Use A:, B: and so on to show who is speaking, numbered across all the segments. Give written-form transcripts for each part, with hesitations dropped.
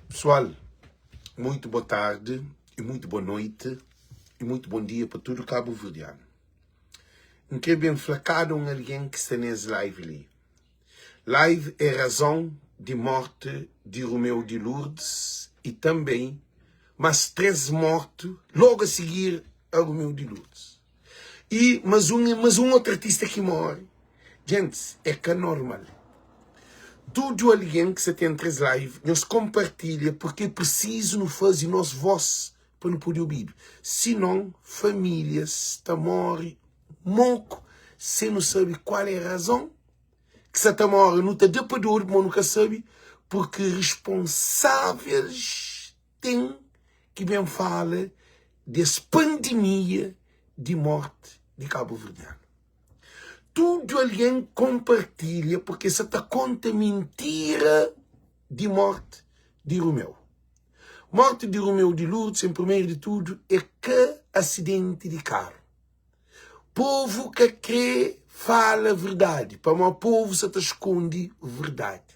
A: Pessoal, muito boa tarde e muito boa noite e muito bom dia pa tudo cabo-verdiano. N kre ben fla kada un algen ki sta nes live li. Live é razon di morte di Romeu di Lourdes e tanbem mas 3 morte logo a seguir a Romeu di Lourdes. E mas un mas un outro artista ki morre. Gentis, é ka normal. Tudu algen ki sa ten 3 live, nhos konpartilha porque é presizu nu faze nos voz pa nu pode obidu. Sinon, famílias ta morre moku sen nu sabe kual é razon ki sa ta morre. Nu ta da pa dodu pamodi nu ka sabe porque responsáveis ten ki ben fala des pandemia di morte di kabuverdianu. Tudu algen konpartilha porque sa ta konta mintira di morte di Romeu. Morte di Romeu di Lourdes, en primeiro di tudu, é ka asidenti di karu. Povu ka kre fala verdadi, pamodi povu sa ta skonde verdadi.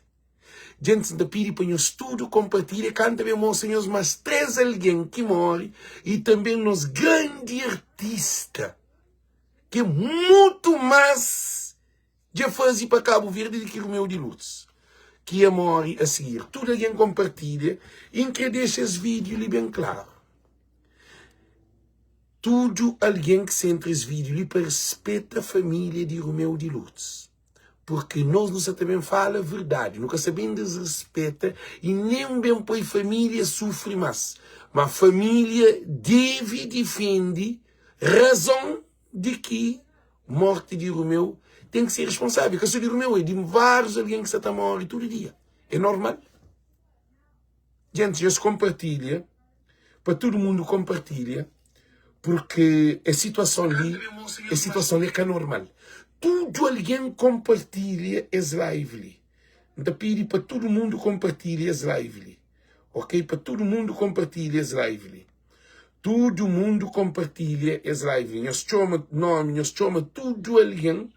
A: Gentis, N ta pidi pa nhos tudu konpartilha kantu ta ben mostra nhos mas 3 algen ki more i tanbe nos grandi artista ki é mutu mas dja faze pa Kabu Verdi di ki Romeu di Lourdes ki ia more a sigir. Tudu algen konpartilha i N kre dexa es vídiu li ben klaru. Tudu algen ki sentra es vídiu li pa rispeta família di Romeu di Lourdes. Purki nos nu sa ta ben fala verdadi, nu ka sa ben disrispeta i nen ben poi família sufri más. Má família debe difende razon di ki morti di Romeu ten ki ser responsável. Ka so di Romeu, é di várius algen ki sa ta móre tudu dia. É normal. Gentis, nhos konpartilha pa tudu mundu konpartilha porque es situason li es situason li é ka normal. Tudu algen konpartilha es live li. N ta pidi pa tudu mundu konpartilha es live li. Ok? Pa tudu mundu konpartilha es live li. Tudu mundu konpartilha es live li. Nhos txoma nomi, nhos txoma tudu algen,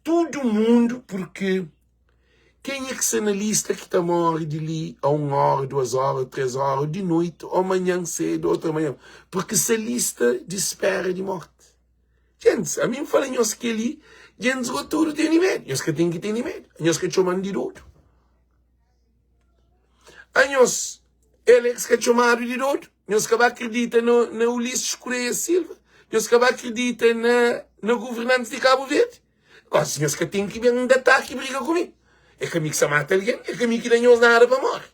A: tudu mundu porque Kenha ki sta na lista ki ta móre di li a un óra, duas óra, três óra di noiti, ô manhan sédu, ô otu manhan, purki sta lista di spéra di mórti. Gentis, ami N fala nhos kel-li, gentis go tudu tene medu. Nhos ka ten ki tene medu. Nhos ka txoma-m di dodu. Anhos, Elex ka txomadu di dodu. Nhos ka ba kridita na, na Ulisses Correia Silva. Nhos ka ba kridita na, na governantis di Kabu Verdi. Gosi nhos ka ten ki ben da ataki briga ku mi. É ka mi ki sa mata algen, é ka mi ki da nhos nada pa more.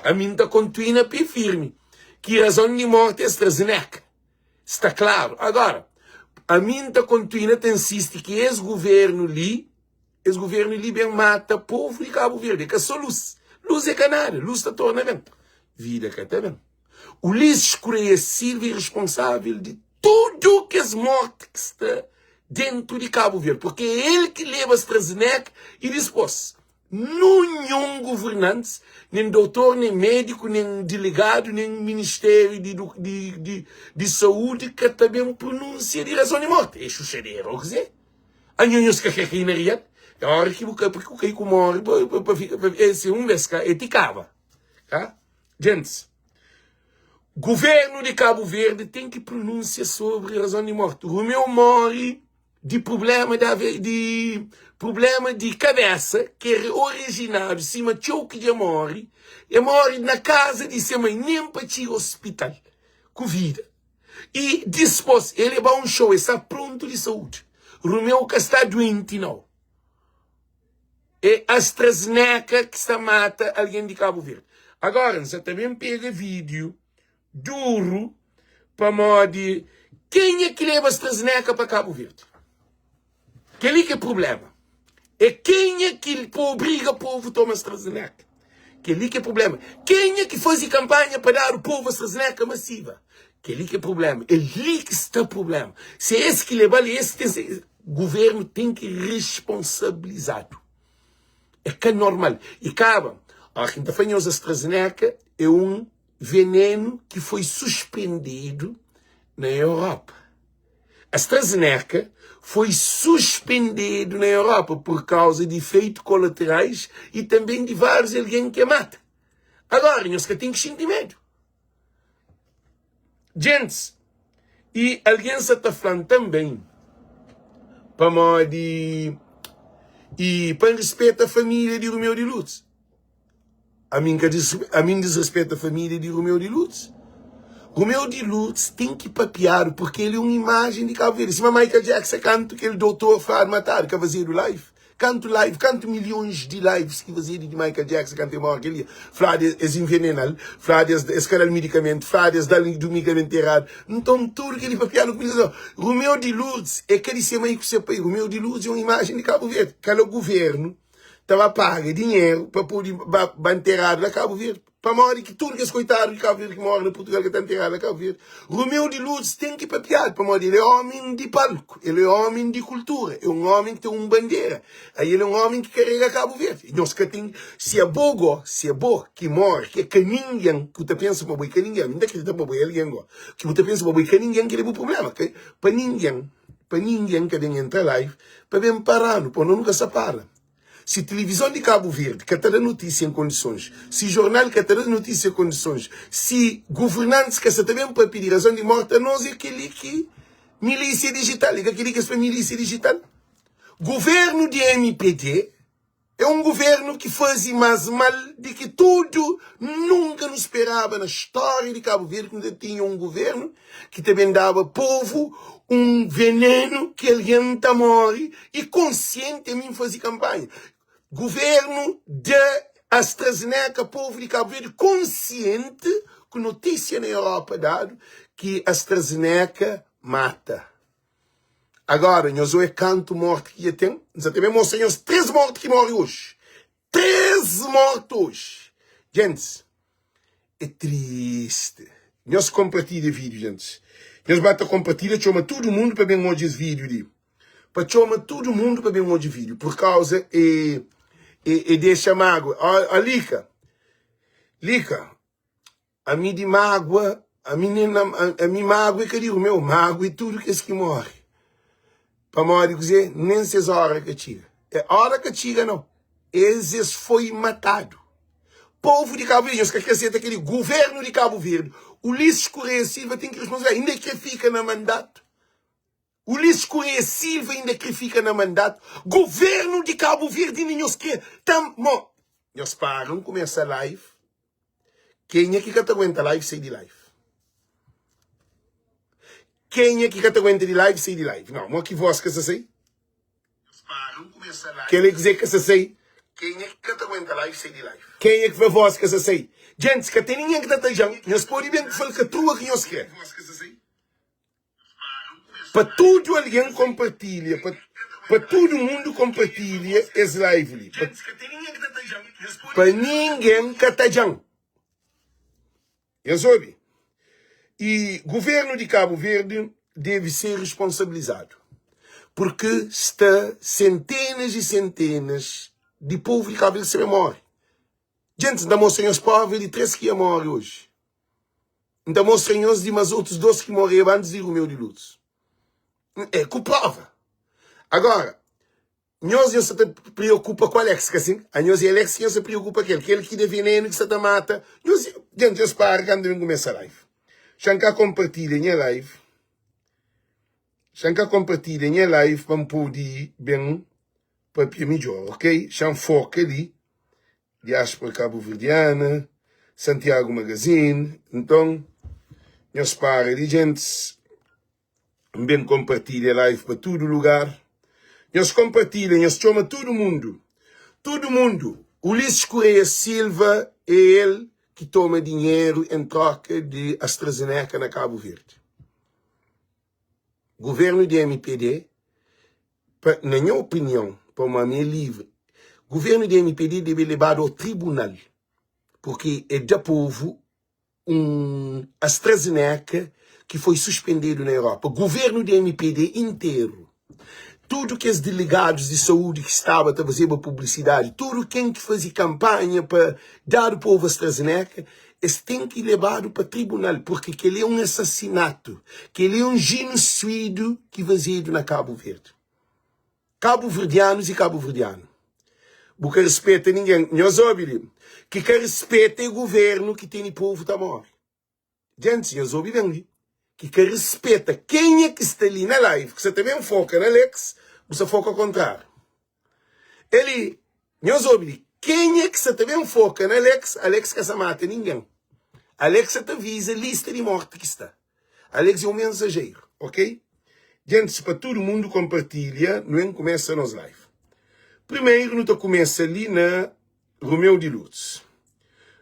A: Ami N ta kontuina pé firmi ki razon di morti es AstraZeneca. Sta klaru. Agora, ami N ta kontuina ta insisti ki es guvernu li, es guvernu li ben mata povu di Kabu Verdi. É ka so lus. Lus é ka nada. Lus ta torna ben. Vida ka ta ben. Ulisses Correia Silva é responsável di tudu kes morti ki sta dentu di Kabu Verdi, porque é el ki leba AstraZeneca e dispos nunhun governantes, nen doutor, nen médiku, nen delegadu, nen ministériu di, di, di, di saúde ka ta ben pronúnsia di razon di morti. É xuxadera ou kuzê? Anho nhos ka kre kai na real? É hora ki bu ka, porque ku kai ku morre pa, pa, pa fika, pa, é, se un vez ka, é ti kaba. Ka? Gentis, Governo di Cabo Verde ten ki pronúnsia sobri razon di morti. Romeu morre di problema di, di problema di kabesa ki é originadu sima txeu ki dja morre. E morre na kaza di se mãe, nem pa txiga hospital ku vida. E dispos e leba un show, e sta prontu di saúde. Romeu ka sta duenti nau. É AstraZeneca ki sta mata algen di Kabu Verdi. Agora N sa ta ben pega vídeo duru pamodi kenha ki leba AstraZeneca pa Kabu Verdi? Kel-li ki é problema. É kenha ki pa obriga povu toma AstraZeneca? Kel-li ki é problema. Kenha ki faze kanpanha pa dadu povu AstraZeneca masiva? Kel-li ki é problema. É li ki sta problema. Se es ki leba-l, es ten Governo tem ki responsabilizado. É ka normal. E kaba, ó, ki N ta fla nhos AstraZeneca é um veneno ki foi suspendido na Europa. AstraZeneca foi suspendido na Europa por causa de efeitos colaterais e também de vários alguém que mata. Agora, nhos ka ten ki xinti medu. Gentis, i algen sa ta fla-m tanbê, pamodi i pa N rispeta família di Rumeu di Lourdes. Ami N ka ami N disrispeta família di Rumeu di Lourdes? Rumeu di Lourdes ten ki papiadu purki el é un imajen di Kabu Verdi. Sima Michael Jackson kantu kel doutor fladu matadu ka fazedu live. Kantu live, kantu milhons di lives ki fazedu di Michael Jackson kantu el morre kel dia. Fladu es envenena-l, fladu es ka da-l midikamentu, fladu es da-l midikamentu eradu. Nton tudu kel-li papiadu ku milhons. Rumeu di Lourdes é ka di se mai ku se pai. Rumeu di Lourdes é un imajen di Kabu Verdi. Kala guvernu ta ba paga dinheru pa pode ba nteradu na Kabu Verdi. Pamodi ki tudu kes koitadu di Kabu Verdi ki mora na Purtugal ka ta nteradu na Kabu Verdi? Romeu di Lourdes ten ki papiadu pamodi el é omi di palku, el é omi di kultura, é un omi ki ten un bandera, ai el é un omi ki karega Kabu Verdi. Nhos ka ten, si abo go, si abo ki mora, ki é ka ningen, ki bu ta pensa ma bo é ka ningen, ami N ta kridita ma bo é algen go, ki bu ta pensa ma bo é ka ningen, kel é bu prubléma. Pa ningen, pa ningen ka ben entra live pa ben para-nu, pa no nu ka sa para. Si tilivizon di Kabu Verdi ka ta da notísia en kondisons, si jornal ka ta da notísia en kondisons, si governantis ka sa ta ben papia di razon di morti, anos é kel-li ki milísia dijital, é ka kel-li ki es fla milísia dijital? Governu di mpd é un governu ki faze más mal di ki tudu, nunka nu speraba na stória di Kabu Verdi ki nu ta tinha un governu ki ta ben daba povu un venenu ki algen ta móre i konsienti ami N faze kanpanha guvernu da AstraZeneca povu di Kabu Verdi konsienti ku notisia na Europa dadu ki AstraZeneca mata agora nhos oe kantu morti ki dja ten N sa ta ben mostra nhos 3 morti ki móre oji 3 morti oji djentis É triste. Nhos compartilha vídeo gente. Nhos ba ta compartilha txoma tudo mundo pa ben odja es vídeo li. Pa txoma tudo mundo pa ben odja vídeo. Por causa e e, e deixa mágoa. Ó, ó Lika. Lika. Ami di mágoa, ami nem ami mágoa é ka di meu, mágoa é tudo kes ki morre. Pamodi kuzê? Nen ses hora ka txiga. É hora ka txiga não. Es es foi matadu. Povu di Kabu Verdi, nhos ka kre seta keli Guvernu di Kabu Verdi, Ulisses Correia Silva ten ki responsabiliza, inda kre fika na mandatu. Ulisses Correia Silva inda kre fika na mandatu. Guvernu di Kabu Verdi inda nhos kre tam mo. Nhos para, n kumesa live. Kenha ki ka ta aguenta live sai di live. Kenha ki ka ta aguenta di live sai di live. Não, mo ki voz ka sa sai? Kel é kuzê ka sa sai? Kenha ki fla voz ka sa sai? Gentis, ka ten ningen ki ta tadja-m. Nhos pode ben ku falkatrua ki nhos kre. Pa tudu algen konpartilha, pa, pa tudu mundu konpartilha es live li. Pa, pa ningen ka tadja-m. Nhos obi? E governu di Kabu Verdi debe ser responsabilizadu, purki sta sentenas e sentenas di povu di Kabu Verdi ki sa ben móre. Djentis, N ta mostra nhos prova di 3 ki ia móre oji. N ta mostra nhos di mas otus 2 ki moreba antis di Rumeu di Lourdes. É ku prova. Agora, Nhos nhos sa ta preokupa ku Alex ka sin? Anhos e Alex ki nhos sa preokupa kel kel ki da veneno ki sa ta mata nhos. Gente, nhos para kantu mi kumesa live. Xa N ka kompartilha nha live. Xa N ka kompartilha nha live pa N pudi ben papia midjor, ok? Xa N foka li Diáspora Kabuverdiana, Santiago Magazine. Nton, nhos para li, gentis. N ben konpartilha live pa tudu lugar. Nhos konpartilha, nhos txoma tudu mundu. Tudu mundu. Ulisses Correia Silva é el ki toma dinheru en troka di AstraZeneca na Kabu Verdi. Governu di MPD, pa, na nha opinion, pamodi ami é livri, governu di MPD debe lebadu ao tribunal, purki é da povu un AstraZeneca ki foi suspendedu na Europa. Governu di MPD interu, tudu kes delegadus di saúdi ki staba ta fazeba publisidadi, tudu ken ki faze kanpanha pa dadu povu AstraZeneca, es ten ki lebadu pa tribunal, purki kel-li é un asasinatu, kel-li é un jinusidu ki fazedu na Kabu Verdi. Kabuverdianus i kabuverdianu. Bu ka rispeta ningen. Nhos obi li, ki ka rispeta é guvernu ki tene povu ta more. Djentis, nhos obi ben li, ki ka rispeta kenha ki sta li na live, ki sa ta ben foka na Alex, bu sa foka kontrariu. Eli, nhos obi li, kenha ki sa ta ben foka na Alex, Alex ka sa mata ningen. Alex sa ta visa lista di morti ki sta. Alex é un mensajeiru, ok? Djentis, pa tudu mundu konpartilha, nu en kumesa nos live. Primeiro nu ta kumesa li na Romeu di Lourdes.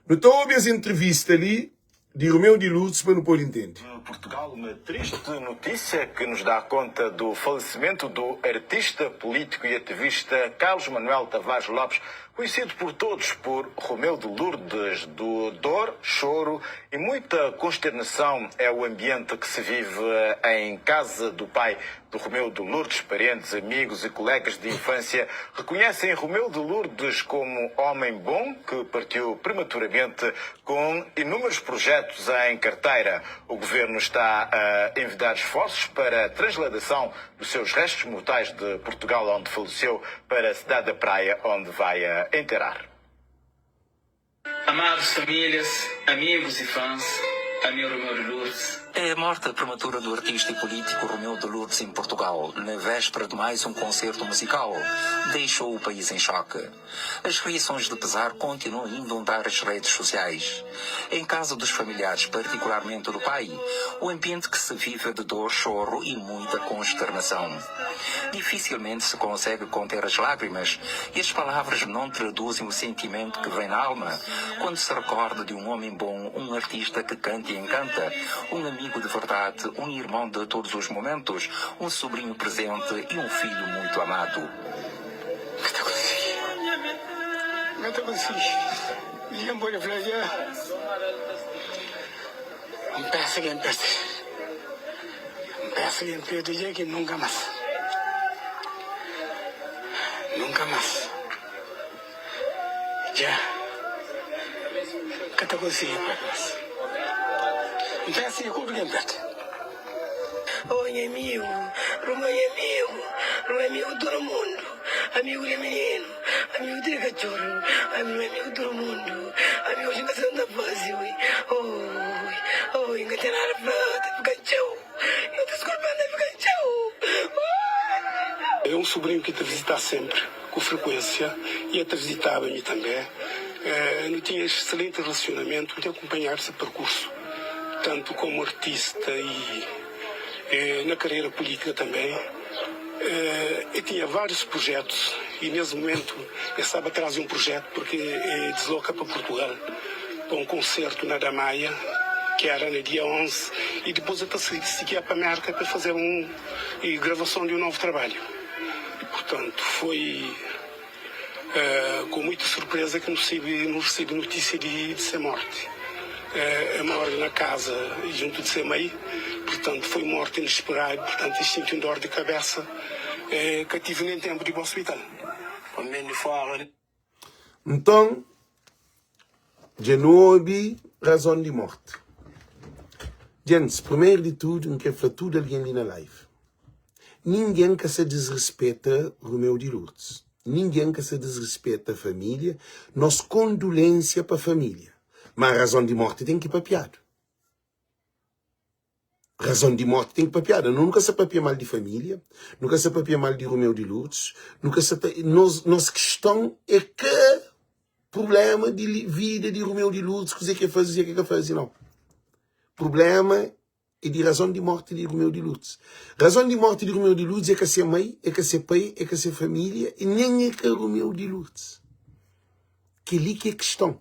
A: Nu ta obi es entrevista li di Romeu di Lourdes pa nu pode intende.
B: De Portugal, uma triste notícia que nos dá conta do falecimento do artista, político e ativista Carlos Manuel Tavares Lopes, conhecido por todos por Romeu de Lourdes. Do dor, choro e muita consternação é o ambiente que se vive em casa do pai de Romeu de Lourdes, parentes, amigos e colegas de infância reconhecem Romeu de Lourdes como homem bom que partiu prematuramente com inúmeros projetos em carteira. O governo está a envidar esforços para a transladação dos seus restos mortais de Portugal, onde faleceu, para a cidade da Praia, onde vai enterrar.
C: Amados famílias, amigos e fãs, ami Romeu de Lourdes.
D: É a morte prematura do artista e político Romeu de Lourdes em Portugal, na véspera de mais um concerto musical, deixou o país em choque. As reações de pesar continuam a inundar as redes sociais. Em casa dos familiares, particularmente do pai, o ambiente que se vive é de dor, choro e muita consternação. Dificilmente se consegue conter as lágrimas e as palavras não traduzem o sentimento que vem na alma quando se recorda de um homem bom, um artista que canta e encanta, um amigo de verdade, um irmão de todos os momentos, um sobrinho presente e um filho muito amado.
E: Ka ta konsigi Ka ta konsigi Ninguém pode fla dja N pensa ki N perde N pensa ki N perde dja ki nunka más Nunka más Dja Ka ta konsigi perde más N pensa ki tudu ki N perde.
F: Oh nha amigu, ruma nha amigu, ruma amigu tudu mundu, amigu di mininu, amigu di katxoru, amigu amigu tudu mundu, amigu oji nka sabe nta fazi ui, oi, oi nka ten nada fla, ta fika txeu, nhu diskulpa-m ta fika txeu, oi.
E: É un sobrinhu ki ta vizitá sénpri, ku frekuénsia, i el ta vizitaba mi tanbê. Nu tinha exselenti relasionamentu, N ten kunpanhadu se perkursu, tantu komu artista i na karera pulítika tanbê. El tinha várius prujétus i nes mumentu el staba tras di un prujétu purki el disloka pa Purtugal pa un konsertu na Damaia, ki éra na dia 11, i dipôs el ta sigia pa Mérka pa el fazeba un gravason di un novu trabadju. Purtantu, foi ku muita surpreza ki nu resebe notísia di se mórti. El móre na kaza djuntu di se mai, purtantu foi mórti inesperadu, purtantu el xinti un dór di kabésa, el ka tive nen ténpu di ba ospital.
A: Nton, dja nu obi razon di morti. Djentis, primeru di tudu, N kre fla tudu algen li na live, ningen ka sa disrispeta Romeu di Lourdes, ningen ka sa disrispeta família, nos kondulensia pa família, ma razon di morti ten ki papiadu. Razon di morti ten ki papiadu. Nu ka sa papia mal di família, nu ka sa papia mal di Romeu di Lourdes, nu ka sa ta, nos, nos kiston é ka problema di vida di Romeu di Lourdes, kuzê ki el faze, kuzê ki el ka faze, nau. Problema é di razon di morti di Romeu di Lourdes. Razon di morti di Romeu di Lourdes é ka se mai, é ka se pai, é ka se família e nen é ka Romeu di Lourdes. Kel-li ki é kiston.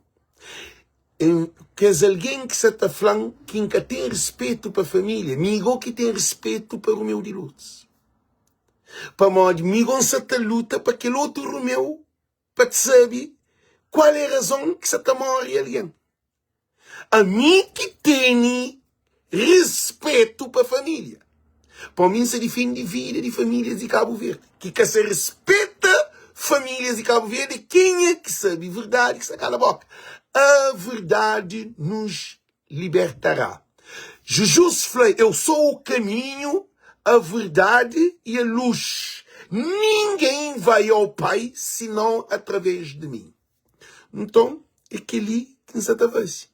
A: Kes algen ki sa ta fla-m ki N ka ten ruspetu pa família, mi gó ki ten ruspetu pa Rumeu di Lourdes. Pamodi mi gó N sa ta luta pa kel otu Rumeu pa t sabe kual é razon ki sa ta móre algen. Ami ki tene Respetu pa família. Pa mi N sa difende vida di famílias di Kabu Verdi. Ki ka sa respeta famílias di Kabu Verdi é kenha ki sabe verdadi ki sa kala boka. A verdade nos libertará. Jesus fla, Eu sou o caminho, a verdade e a luz. Ninguém vai ao Pai senão através de mim. Nton, é kel-li ki N sa ta faze.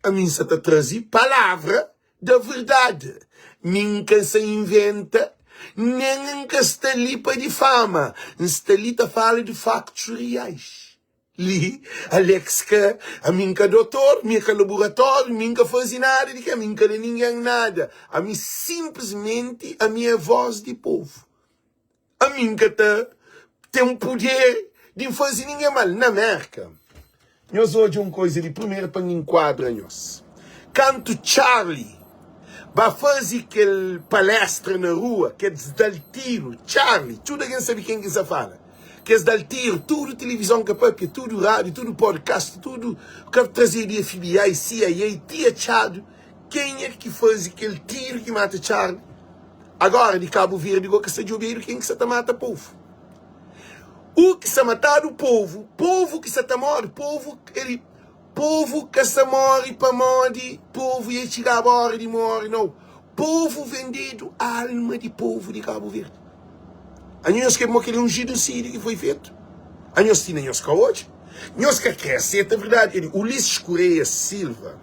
A: Ami N sa ta traze palavra da verdade. Mi N ka sa inventa, nen N ka sta li pa difama. N sta li ta fala di faktus reais. Li, Alex ka, ami N ka dotor, mi é ka laboratóriu, mi N ka faze nada di ke, ami N ka da ningen nada. Ami sinplismenti ami é vós di povu. Ami N ka ta ten puder di N faze ningen mal. Na Mérka, nhos odja un koza li primeru pa N inkuadra nhos. Kantu Charlie ba faze kel palestra na rua, ke es da-l tiru, Charlie, tudu algen sabe ken ki N sa fala. Kes dal tiru, tudu tilivizon ka papia, tudu rádiu, tudu podcast, tudu ka traze di FBI, CIA, ti atxadu kenha ki faze kel tiru ki mata Charlie. Agora di Kabu Verdi go ka sta djobedu ken ki sa ta mata povu. U ki sa matadu povu, povu ki sa ta mori, povu el Povu ka sa mori pamodi povu dja txigaba ora di mori nau. Povu vendedu alma di povu di Kabu Verdi. Anho nhos ka mo kel é un jinosidiu ki foi fetu. Anhos tina nhos ka odja. Nhos ka kre aseta verdadi. Kel Ulisses Correia Silva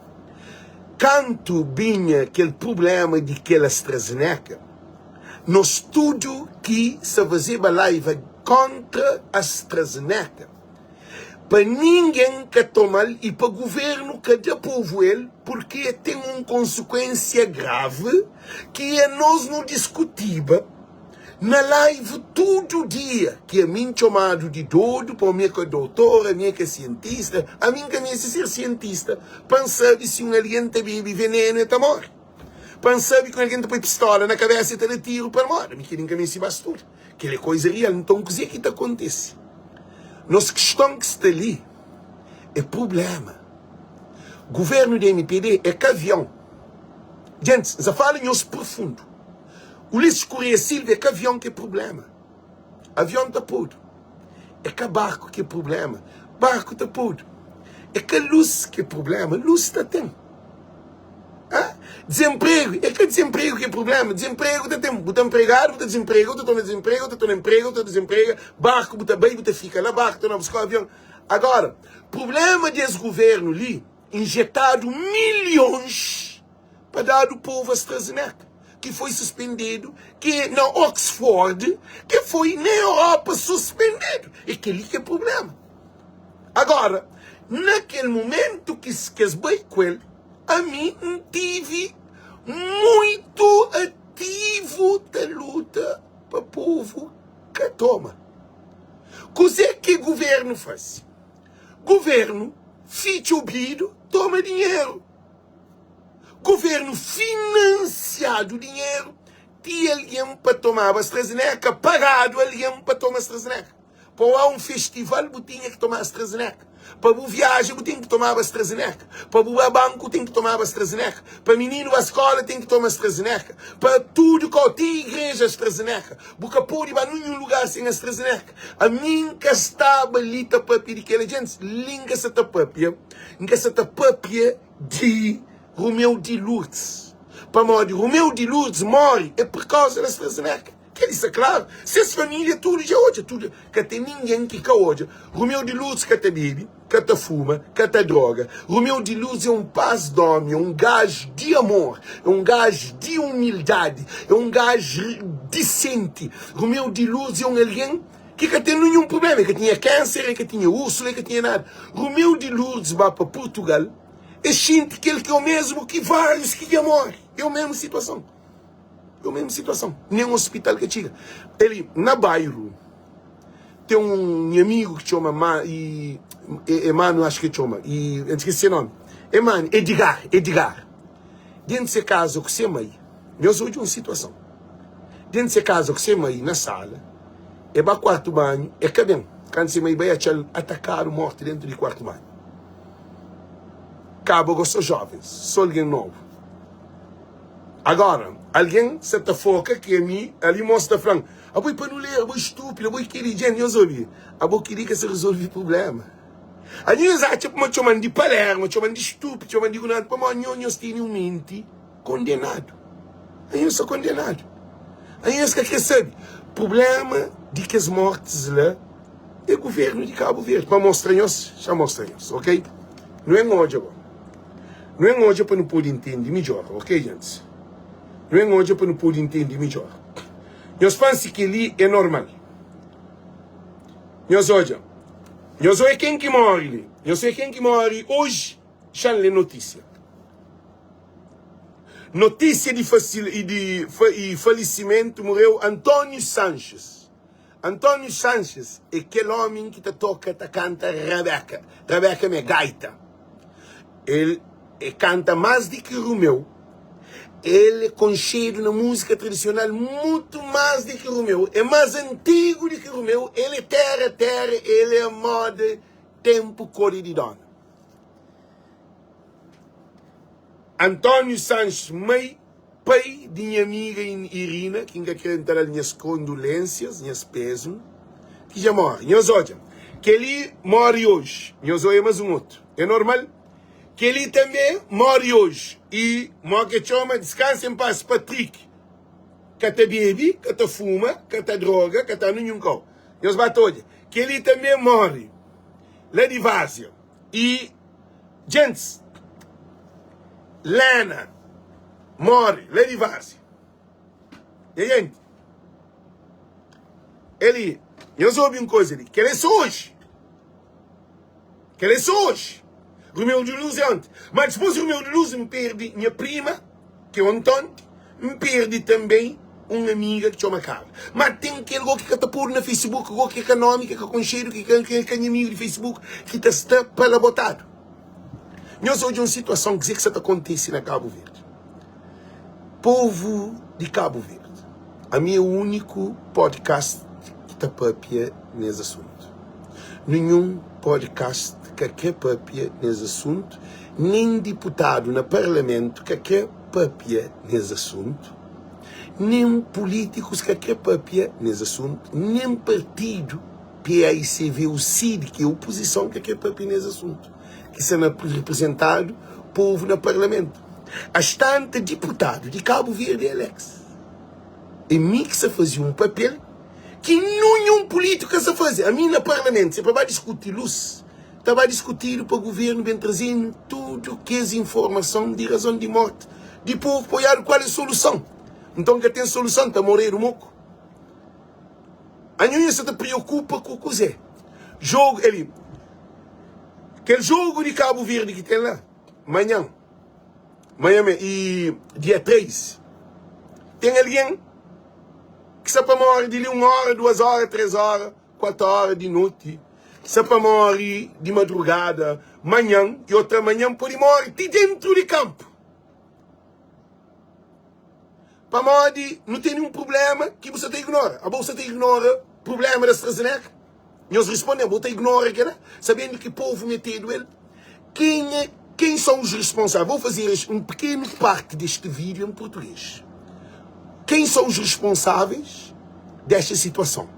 A: kantu binha kel prublema di kel AstraZeneca nos tudu ki sa fazeba laiva kontra AstraZeneca. Pa ningen ka toma-l i pa guvernu ka da povu el, purki e ten un konsikuensia gravi ki anos nu diskutiba na live tudu dia, ki ami N txomadu di dodu, pa mi é ka doutor, ami é ka sientista, ami N ka meste ser sientista pa N sabe si un algen ta bebe venenu e ta more, pa N sabe ki un algen ta poi pistola na kabesa e ta da tiru pa el more, ami kel-li N ka meste ba studa. Kel é koiza rial. Nton, kuzê ki ta kontise? Nos kiston ki sta li é prubléma. Guvernu di mpd é ka avion. Gentis, N sa fala nhos profundu. Ulisses Correia Silva é ka avion ki é prubléma. Avion ta podu. É ka barku ki é prubléma. Barku ta podu. É ka lus ki é prubléma. Lus ta ten. Hã? Dezenpregu, é ka dezenpregu ki é prubléma, dezenpregu ta ten, bu ta npregadu, bu ta dezenprega, bu ta torna dezenprega, bu ta torna nprega, bu ta dezenprega, barku bu ta bai, bu ta fika la, barku ta buska avion. Agora, prubléma di es guvernu li, injetadu milhons pa dadu povu AstraZeneca, ki foi suspendedu, ki na Oxford, ki foi na Europa suspendedu. É kel-li ki é prubléma. Agora, na kel momentu ki es bai ku el, ami N tive muitu ativu ta luta pa povu ka toma. Kuzê ki guvernu fase? Guvernu fitxa obidu, toma dinheru. Guvernu finansiadu dinheru ti algen pa tomaba AstraZeneca, pagadu algen pa toma AstraZeneca. Pa oa un festival bu tinha ki toma AstraZeneca. Pa bu viaja bu ten ki tomaba AstraZeneca. Pa bu ba banku ten ki tomaba AstraZeneca. Pa mininu ba skola ten ki toma AstraZeneca. Pa tudu kau, ti igreja AstraZeneca. Bu ka podi ba ninhun lugar sen AstraZeneca. Ami N ka staba li ta papia di kela gentis. Li N ka sa ta papia, N ka sa ta papia di Romeu di Lourdes. Pamodi Romeu di Lourdes mori é pur kauza di AstraZeneca. Kel-li sta klaru. Ses família tudu dja odja tudu. Ka ten ningen ki ka odja. Rumeu di Lurdes ka ta bebe, ka ta fuma, ka ta droga. Rumeu di Lurdes é un pas d'ómi, é un gaju di amor, é un gaju di umildadi, é un gaju disenti. Rumeu di Lurdes é un algen ki ka ten ninhun prubléma. El ka tinha kánser, el ka tinha úrsula, el ka tinha nada. Rumeu di Lurdes ba pa Purtugal, el xinti kel ki é o mésmu ki várius ki dja móre. É o mésmu situason. É o mesmo situação. Nem hospital ka txiga. Eli, na bairro, tem um nha amigo que txoma Ma, e, e, e Mano, acho que txoma, e eu esqueci seu nome. É Mano, Edgar, Edgar. Dentro de se casa com se mãe, nós hoje uma situação. Dentro de se casa com se mãe na sala, é ba quarto banho, é ka bem. Quando se mãe vai achar atacado morte dentro de quarto banho. Cabo gosta jovens, só alguém novo. Agora, algen sa ta foka ki ami ali mos ta flan, abo é panuleru, abo é stúpidu, abo é keli. Djen, nhos obi, abo keli ka sa rezolvi prublema. Anho nhos atxa ma txoman di palerma, txoman di stúpidu, txoman di ignoranti, pamodi nho nhos tene un menti kondenadu. Anho nhos sta kondenadu. Anho nhos ka kre sabe. Problema di kes mortis la é governo di Cabo Verde. Pa mostra nhos, xa mostra nhos, ok? Nu en odja go. Nu en odja pa nu pode intende midjor, ok gentis? Nu en odja pa nu pode intende midjor. Nhos pansi kel-li é normal. Nhos odja. Nhos odja ken ki móre li. Nhos odja ken ki móre oji. Xa-m lé notísia. Notísia di di falisimentu morreu António Sanches. António Sanches é kel ómi ki ta toka, ta kanta rabeka. Rabeka mé gaita. El e kanta más di ki Romeu. El é konxedu na múzika tradisional mutu más di ki Romeu. É más antigu di ki Romeu. El é téra téra, el é moda ténpu kori di dóna. António Sanches, mai, pai di nha amiga Irina, ki N ka kre N ta da-l nhas kondulénsias, nhas pézmu, ki dja móre. Nhos odja, kel-li móre oji. Nhos odja más un otu. É normal? Kel-li tanbê móre oji. I mó ke txoma, Diskansa en pas, Patrick. Ka ta bebe, ka ta fuma, ka ta droga, ka ta ninhun kau. Nhos ba ta odja. Kel-li tanbê móre la di Várzia. I djentis Lena móre la di Várzia. Nha jenti, eli, nhos obi un koza li, kel é sô oji. Kel é sô oji. Rumeu di Luz é onti. Má dipôs di Rumeu di Luz, N perde nha prima, ki é ontonti, N perde tanbê un amiga ki txoma Carla. Má ten kel gó ki ka ta podu na Facebook, gó ki é ka nómi, ki é ka konxedu, ki ka ka nha amigu di Facebook, ki ta sta pa la botadu. Nhos odja un situason kuzê ki sa ta kontise na Kabu Verdi. Povu di Kabu Verdi, ami é úniku podcast ki ta papia nes asuntu. Ninhun podcast ka kre papia nes asuntu, nen diputadu na parlamentu ka kre papia nes asuntu, nen pulítikus ka kre papia nes asuntu, nen partidu PAICV u CID, ki é opozison, ka kre papia nes asuntu, ki sta na reprezentadu povu na parlamentu. Astanta diputadu di Kabu Verdi Alex é mi ki sta faze un papel ki ninhun pulítiku ka sta faze. Ami na parlamentu, se pa ba diskuti lus, ta ba diskutidu pa guvernu ben traze-nu tudu kes informason di razon di morti di povu pa oiadu kual é soluson. Nton ka ten soluson, ta moredu moku. Anho nha sa ta priokupa ku kuzê? Jogu eli, kel jogu di Kabu Verdi ki ten la manhan, manhan me i dia 3, ten algen ki sa pa more di li un ora, duas ora, três ora, 4 ora di noti, sa pa more di madrugada, manhan i otra manhan pode more ti dentru di kanpu. Pamodi nu tene un prubléma ki bu sa ta ignora. Abo bu sa ta ignora prubléma di AstraZeneca? Nhos responde-m, bu ta ignora kel-la, sabendu ki povu metedu el? Quem é, quem são os responsáveis? Vou fazer um pequeno parte deste vídeo em português. Quem são os responsáveis desta situação?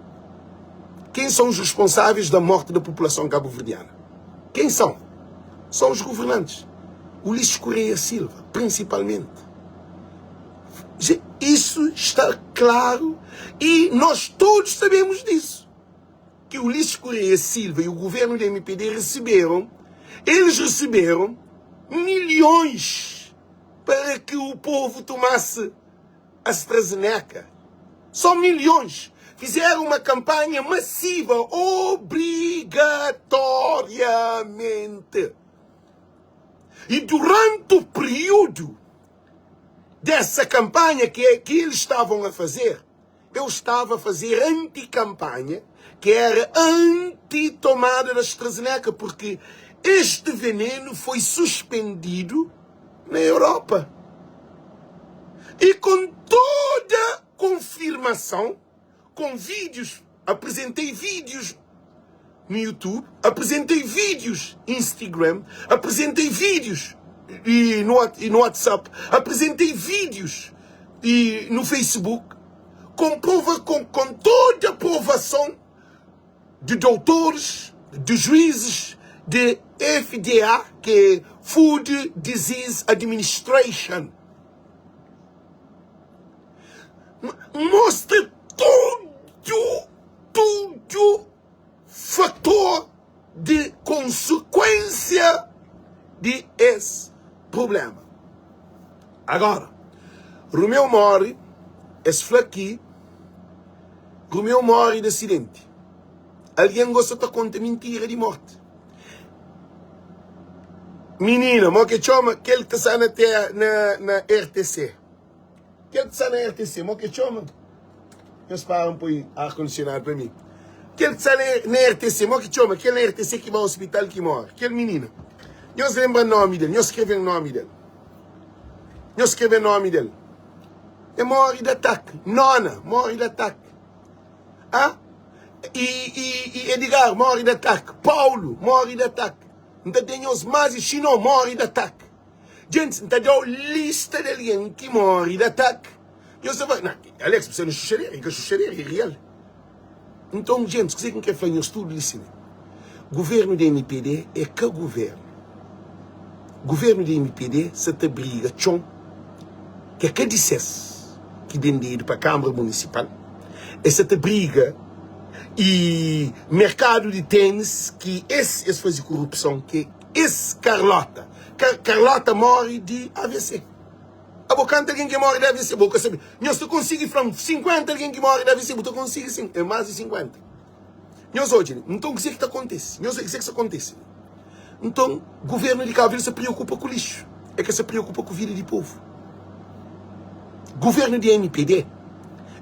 A: Quem são os responsáveis da morte da população cabo-verdiana? Quem são? São os governantes. Ulisses Correia Silva, principalmente. Isso está claro e nós todos sabemos disso. Que Ulisses Correia Silva e o governo do MPD receberam, eles receberam milhões para que o povo tomasse AstraZeneca. Só milhões. Fizeram uma campanha massiva, obrigatoriamente. E durante o período dessa campanha que, que eles estavam a fazer, eu estava a fazer anti-campanha, que era anti-tomada da AstraZeneca, porque este veneno foi suspendido na Europa. E com toda confirmação, com vídeos, apresentei vídeos no YouTube, apresentei vídeos Instagram, apresentei vídeos e no, e no WhatsApp, apresentei vídeos e no Facebook, com, prova, com, com toda a provação de doutores, de juízes, de FDA, que é Food Disease Administration. Mostra tudo. Tudu fator di konsekuensia di es prublema. Agora, Romeu more, es fla ki Romeu more di asidenti. Algen gosta ta konta mintira di morti. Minina, mo ke txoma kel ki ta sta na, na, na RTC? Kel ki sta na RTC, mo ke txoma? Nhos para N poi ar kondisionadu pa mi. Kel ki sta na RTC, mo ki txoma? Kel na RTC ki ba ospital ki more. Kel minina. Nhos lenbra nomi del, nhos skrebe nomi del. Nhos skrebe nomi del. E more di ataki. Nona, more di ataki. Ah? E, e, e Edgar more di ataki. Paulo more di ataki. N ta ten nhos más e Xinó more di ataki. Gentis, N ta da-u lista di algen ki móre di ataki. Nhos ta fla, Na, Alex, bu sta na xuxadera. E ka xuxadera, e real. Nton, gentis, kuzê ki N krê fla nhos tudu li sin? Guvernu di MPD é ka guvernu. Guvernu di MPD sa ta briga txon ki é ka di ses, ki bendedu pa Kanbra Munisipal. Es sa ta briga i merkadu di tênis ki es es faze korupson, ki es Carlota. Carlota móre di AVC. Abo kantu algen ki móre di AVC? Bo ka sabe. Nhos ta konsigi fla-m 50 algen ki móre di AVC? Bu ta konsigi sin. É más di 50. Nhos odja li. Nton, kuzê ki ta kontise? Nhos odja kuzê ki sta kontise li. Nton, guvernu di Kabu Verdi sta preokupa ku lixu. É ka sta preokupa ku vida di povu. Guvernu di MPD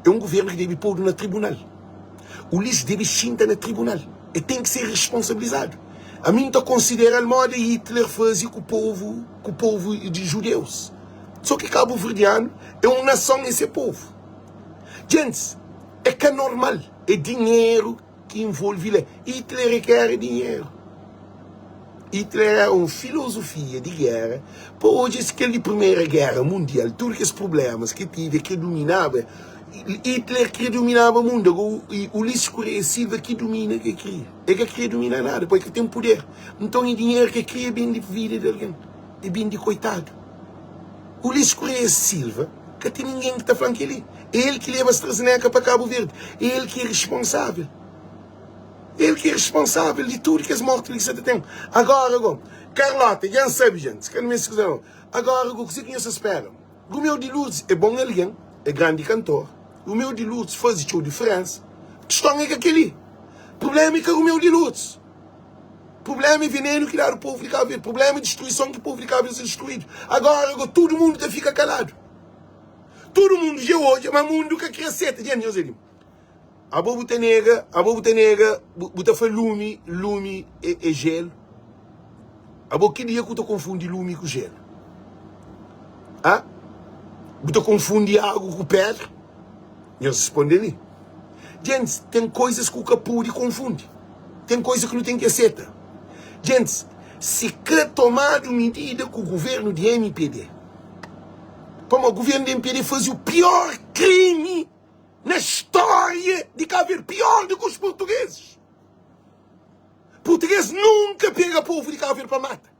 A: é un guvernu ki debe podu na tribunal. Ulisses debe xinta na tribunal. E ten ki ser responsabilizadu. Ami N ta konsidera-l moda Hitler faze ku povu ku povu di judeus. So ki kabuverdianu é un nason e se povu. Gentis, é ka normal. É dinheru ki involvi la. Hitler é ki era dinheru. Hitler era un filozofia di géra. Pa odja es kel di Primera Géra Mundial, tudu kes prublémas ki tive, el kre duminaba. Hitler kre duminaba mundu. Ago Ulisses Correia Silva ki dumina ke kria. El ka kria dumina nada, poi ka ten puder. Nton e dinheru ke kria ben di vida di algen, e ben di koitadu. Ulisses Correia Silva ka ten ningen ki ta fla-m kel-li. É el ki leba AstraZeneca pa Kabu Verdi. É el ki é responsável. El ki é responsável di tudu kes morti li ki sa ta ten. Agora go, Carlota, dja N sabe dja, si ka nu meste kuza no. Agora go, kuzê ki nhos ta spera? Romeu di Lourdes é bon algen, é grandi kantor. Romeu di Lourdes faze txeu diferensa. Kiston é ka kel-li. Prubléma é ka Romeu di Lourdes. Prubléma é venenu ki dadu povu di Kabu Verdi. Prubléma é distruison ki povu di Kabu Verdi sta distruídu. Agora go, tudu mundu ta fika kaladu. Tudu mundu dja odja ma mundu ka kre seta. Dja nhos é di. Abo bu ta nega, abo bu ta nega, bu ta fla lumi, lumi é, é gelo. Abo ki dia ku ta konfundi lumi ku gelo? Ha? Bu ta konfundi agu ku pedra? Nhos responde li. Gentis, ten koisas ku ka pudi konfundi. Ten koisa ki nu ten ki aseta. Gentis, si ka tomadu midida ku guvernu di MPD, pamodi guvernu di MPD fazi u pior krimi na história di Cabo Verde, pior do que os portugueses. Português nunca pega povo de Cabo Verde para mata.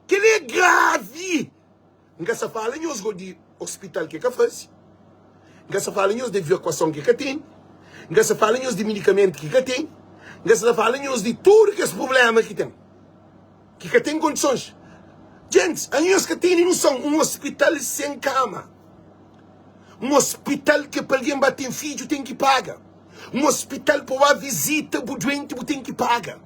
A: Que ele é grave. Nunca se fala nhos go de hospital que ka faz. Nunca se fala nhos de evacuação que ka tem. Nunca se fala nhos de medicamento que ka tem. Nunca se fala nhos de tudo que esse problema que tem. Que ka tem condições. Gente, a nhos ka tem noção. Um hospital sem cama. Un ospital ke pa algen ba ten fidju ten ki paga. Un ospital pa ba vizita bu duenti bu ten ki paga.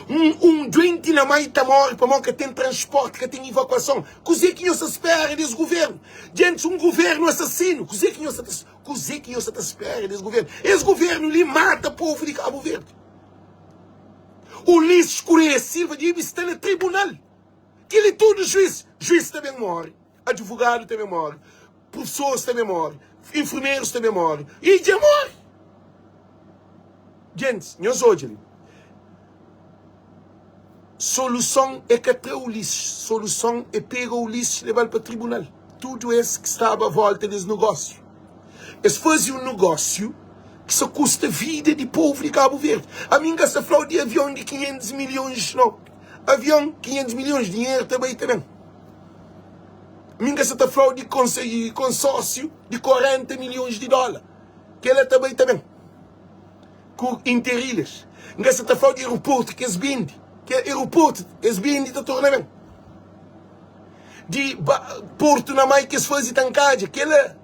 A: Un, un duenti na mai ta mori pamodi ka ten transporti, ka ten ivakuason. Kuzê ki nhos ta spera des guvernu? Gentis, un guvernu asasinu. Kuzê ki nhos ta, kuzê ki nhos ta spera des guvernu? Es guvernu li mata povu di Kabu Verdi. Ulisses Correia Silva debe sta na tribunal. Kel-li tudu juiz, juiz ta ben mori. Advogadu ta ben móre, profesoris ta ben móre, enfermerus ta ben móre i dja móre. Gentis, nhos odja li. Soluson é ka tra Ulisses, soluson é pega Ulisses leba-l pa tribunal. Tudu es ki staba a volta des negósiu. Es faze un negósiu ki sa kusta vida di povu di Kabu Verdi. Ami N ka sta fla-u di avion di 500 milhons, no. Avion, 500 milhons, dinheru ta bai ta ben. Mi ka sa ta flau di konsórsiu di 40 milhons di dóla. Kela ta bai ta ben ku interilhas. N ka sa ta fla-u di aeroportu ki es bende. Kel aeroportu es bende ta torna ben. Di ba portu na mai ki es faze ta nkadja. Kela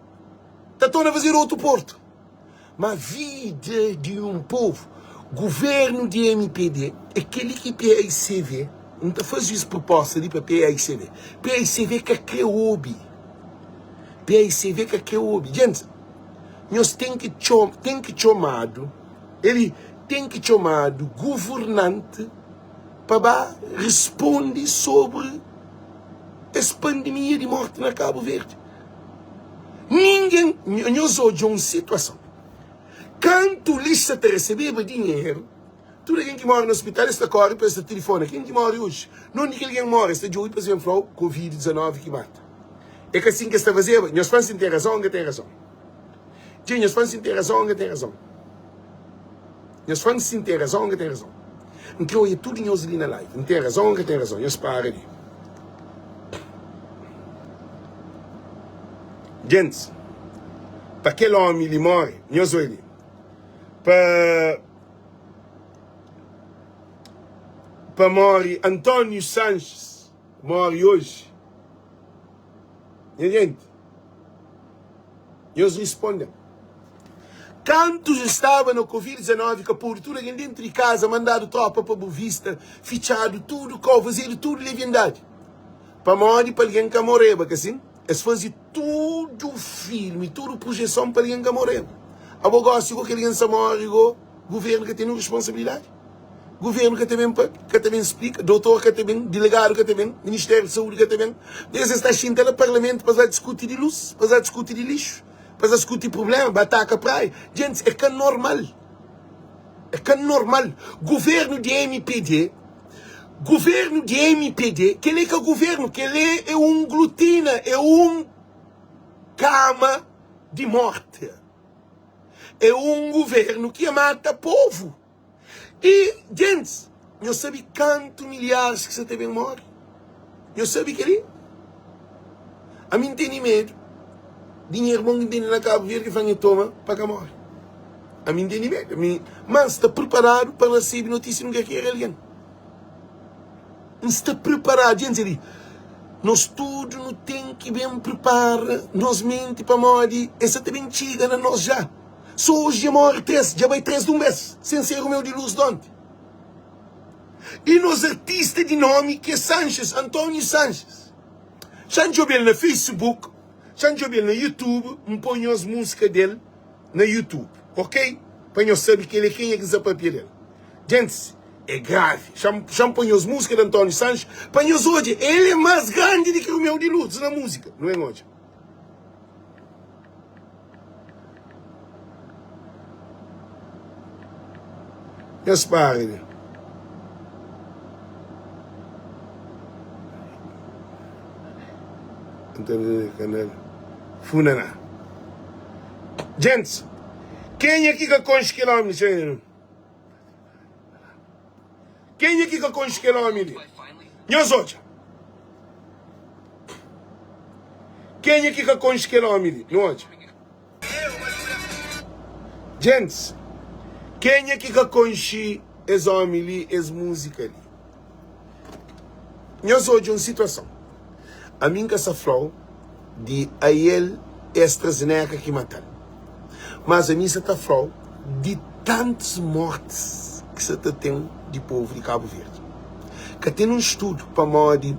A: ta torna fazedu otu portu. Ma vida di un povu, guvernu di mpd é kel-li ki paicv, N ta faze es proposta li pa paicv, paicv ka kre obi, paicv ka kre obi. Djentis, nhos ten ki txoma, ten ki txomadu, el ten ki txomadu guvernanti pa ba risponde sobri es pandemia di morti na Kabu Verdi. Ningen, nhos odja un situason. Kantu lista ta resebeba dinheru, tudu algen ki móre na ospital es ta kóre pa es ta tilifona. Ken ki móre oji? Nonde ki algen móre es ta djobe pa es ben fla-u Covid 19 ki mata. É ka sin ki es ta fazeba? Nhos fla-m si N ten razon ô N ka ten razon. Dja nhos fla-m si N ten razon ô N ka ten razon. Nhos fla-m si N ten razon ô N ka ten razon. N kre oia tudu nhos li na live. N ten razon ô N ka ten razon? Nhos para li. Gentis, pa kel ómi li móre, nhos oi li, pa, pa móre António Sanches, móre oji. Nha genti, nhos risponde-m. Kantu N staba na Covid 19 ka podu tudu algen dentu di kaza, mandadu tropa pa Bovista, fitxadu tudu kau, fazedu tudu leviandadi. Pamodi pa algen ka moreba, ka sin? Es faze tudu filmi, tudu projeson pa algen ka moreba. Abo gosi go ki algen sa more go, guvernu ka ten nun responsabilidadi? Guvernu ka ta ben pa, ka ta ben splika, doutor ka ta ben, delegadu ka ta ben, Ministériu di Saúdi ka ta ben. Es es ta xinta na parlamentu pa es ba diskuti di lus, pa es ba diskuti di lixu. Pa es diskuti prublema, ba ataka praia. Gentis, é ka normal. É ka normal. Guvernu di mpd, guvernu di mpd, kel-li é ka guvernu, kel-li é un glutina, é un kama di morti. É un guvernu ki mata povu. I gentis, nhos sabe kantu milharis ki sa ta ben móre? Nhos sabe kel-li? Ami N tene medu di nha irmon ki N tene na Kabu Verdi fla-m, Nha toma pa ka móre. Ami N tene medu. Ami, má N sta priparadu pa rasebe notísia di un kalker algen. N sta priparadu. Gentis, ali, nos tudu nu ten ki ben pripara nos menti pamodi es sa ta ben txiga na nos ja. So oji dja morre 3, dja bai 3 dun bes, sen ser Romeu di Luz d'onti. I nos artista di nomi ki é Sanches, António Sanches. Xa N djobe-l na Facebook, xa N djobe-l na YouTube, N poi nhos múzika del na YouTube, ok? Pa nhos sabe kel é kenha ki N sa papia del. Gentis, é gravi. Xa N poi nhos múzika di António Sanches pa nhos odja, el é más grandi di ki Romeu di Luz na múzika. Nu ben odja. Nhos para li. Canal Funaná. Gents, kenha ki ka konxe kel omi li? Kenha ki ka konxe kel omi li? Nhos odja. Kenha ki ka konxe kel omi li? Nu odja. Gentis, kenha ki ka konxe es omi li, es múzika li? Nhos odja un situason. Ami N ka sa fla-u di ael AstraZeneca ki mata-l. Mas ami sa ta fla-u di tantus mortis ki sa ta ten di povu di Kabu Verdi. Ka ten un studu pamodi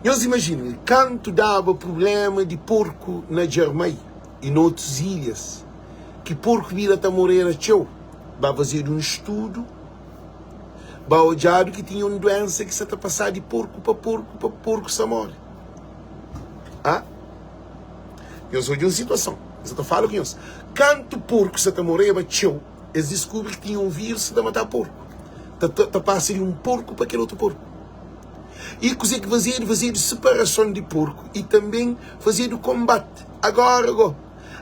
A: nhos imajina kantu daba prublema di porku na Djarmai i na otus ilhas ki porku bira ta morera txeu, ba fazedu un studu Ba odjadu ki tinha un duensa ki sa ta pasá di porku pa porku pa porku sa more. Ah? Nhos odja un situason. N sa ta fala ku nhos. Kantu porku sa ta moreba txeu, es diskubri ki tinha un vírus ki ta matá porku. Ta, ta, ta pasa di un porku pa kel otu porku. I kuzê ki fazedu? Fazedu separason di porku i tanben fazedu konbati. Agora go,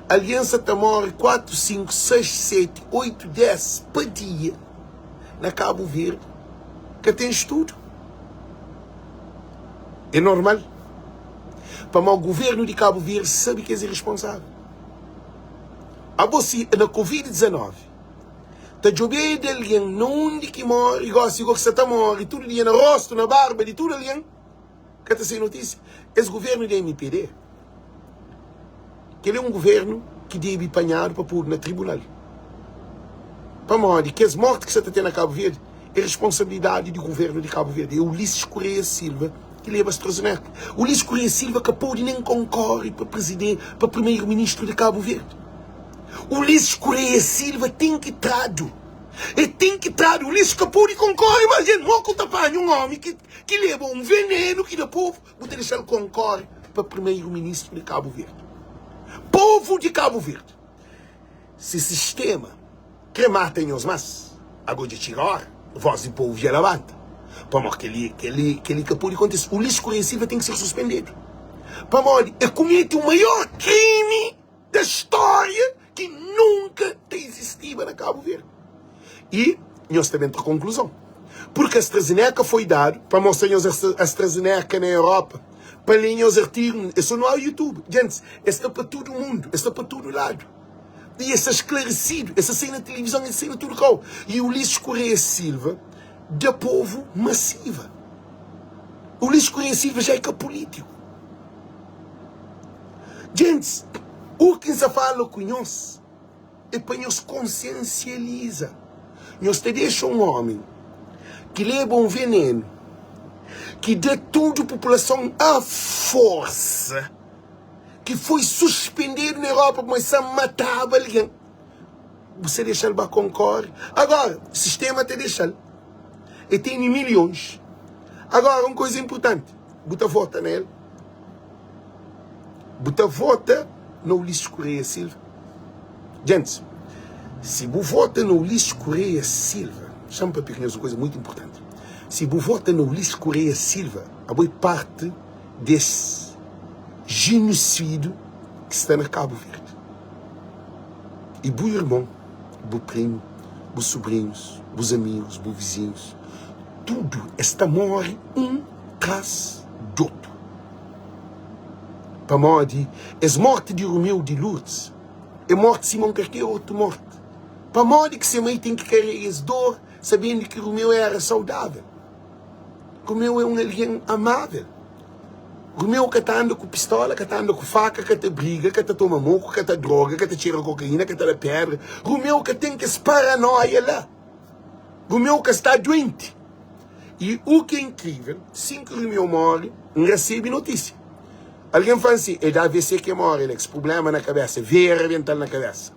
A: algen sa ta more 4, 5, 6, 7, 8, 10 pa dia. na Cabo Verde ka ten estudo. É normal. Pamodi governo di Cabo Verde sabe ki es é responsável. Abo si na covid 19 ta djobede algen na undi ki more gosi go ki sa ta more tudu dia na rostu na barba di tudu algen ka ta sai notisia. Es governu di mpd kel é un governu ki debe panhadu pa podu na tribunal pamodi kes morti ki sa ta ten na Kabu Verdi é responsabilidadi di governu di Kabu Verdi é Ulisses Correia Silva ki leba AstraZeneca. Ulisses Correia Silva ka pode nen konkore pa preziden pa primeiro ministru di Kabu Verdi. Ulisses Correia Silva ten ki tradu. E ten ki tradu. Ulisses ka pode konkore mas gente. Mo ku ta panha un omi ki ki leba un venenu ki da povu, bu ta dexal konkore pa primeiro ministru di Kabu Verdi. Povu di Kabu Verdi, si sistema Kre mata nhos mas ago dja txiga ora voz di povo dja labanta pamodi keli keli keli ka podi kontise Ulisses Correia Silva ten ki ser suspendedu pamodi e kumeti o maior krimi da storia ki nunka ta izistiba na Cabo Verde e nhos ta ben tra konkluzon purki AstraZeneca foi dadu pa mostra nhos AstraZeneca na Europa pa le nhos artigu e so no YouTube djentis e sta pa tudu mundu e sta pa tudu ladu. E es sta sklaresidu, es sta sai na tilivizon, es sta sai na tudu kau. E Ulisses Correia Silva da povu masiva. Ulisses Correia Silva já é ka pulítiku. Gentis, u ki N sta fala ku nhos é pa nhos konsiensializa. Nhos ta dexa un omi ki leba un venenu, ki da tudu populason a forsa, ki foi suspendedu na Europa pamodi sa mataba algen, bu sa dexa-l ba konkore. Agora, sistema ta dexa-l. E tene milhons. Agora, un koza inpurtanti, bu ta vota na el? Bu ta vota na Ulisses Correia Silva? Gentis, si bu vota na Ulisses Correia Silva, xa-m papia ku nhos un koza mutu inpurtanti. Si bu vota na Ulisses Correia Silva, abo é parti des jenosidu ki sta na Kabu Verdi. I bu irmon, bu primu, bu subrinhus, bus amigus, bu vizinhus, tudu es ta móre un tras di otu. Pamodi es mórti di Romeu di Lourdes é mórti sima un kalker otu mórti. Pamodi ki se mai ten ki karega es dor sabendu ki Romeu éra saudável? Romeu é un algen amável. Romeu ka ta anda ku pistola, ka ta anda ku faka, ka ta briga, ka ta toma moku, ka ta droga, ka ta txera kokaína, ka ta da pedra. Romeu ka ten kes paranóia la. Romeu ka sta duenti. I u ki é inkrível, sin ki Romeu móre, N resebe notísia. Algen fla-m si, é di AVC ki el móre, Alex, prubléma na kabésa, veia rabenta-l na kabésa.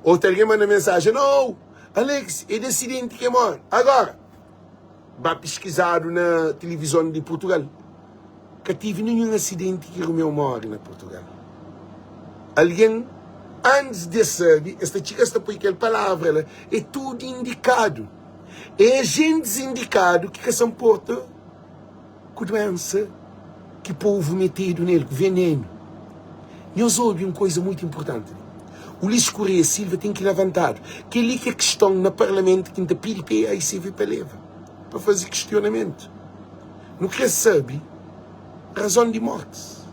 A: Otu algen manda mensajen, Nau, Alex, é di asidenti ki el móre. Agora. Ba piskizadu na tilivizon di Purtugal, ka tive ninhun asidenti ki Romeu móre na Purtugal. Algen, antis di es sabe, es ta txiga es ta poi kel palavra la. É tudu indikadu. É ajentis indikadu ki ka sa nporta ku duensa ki povu metedu nel, ku venenu. Nhos obi un koiza muitu inpurtanti li. Ulisses Correia Silva ten ki lavantadu. Kel-li ki é kiston na parlamentu ki N ta pidi pa AICV pa leva, pa faze kistionamentu. Nu kre sabe razon di mortis.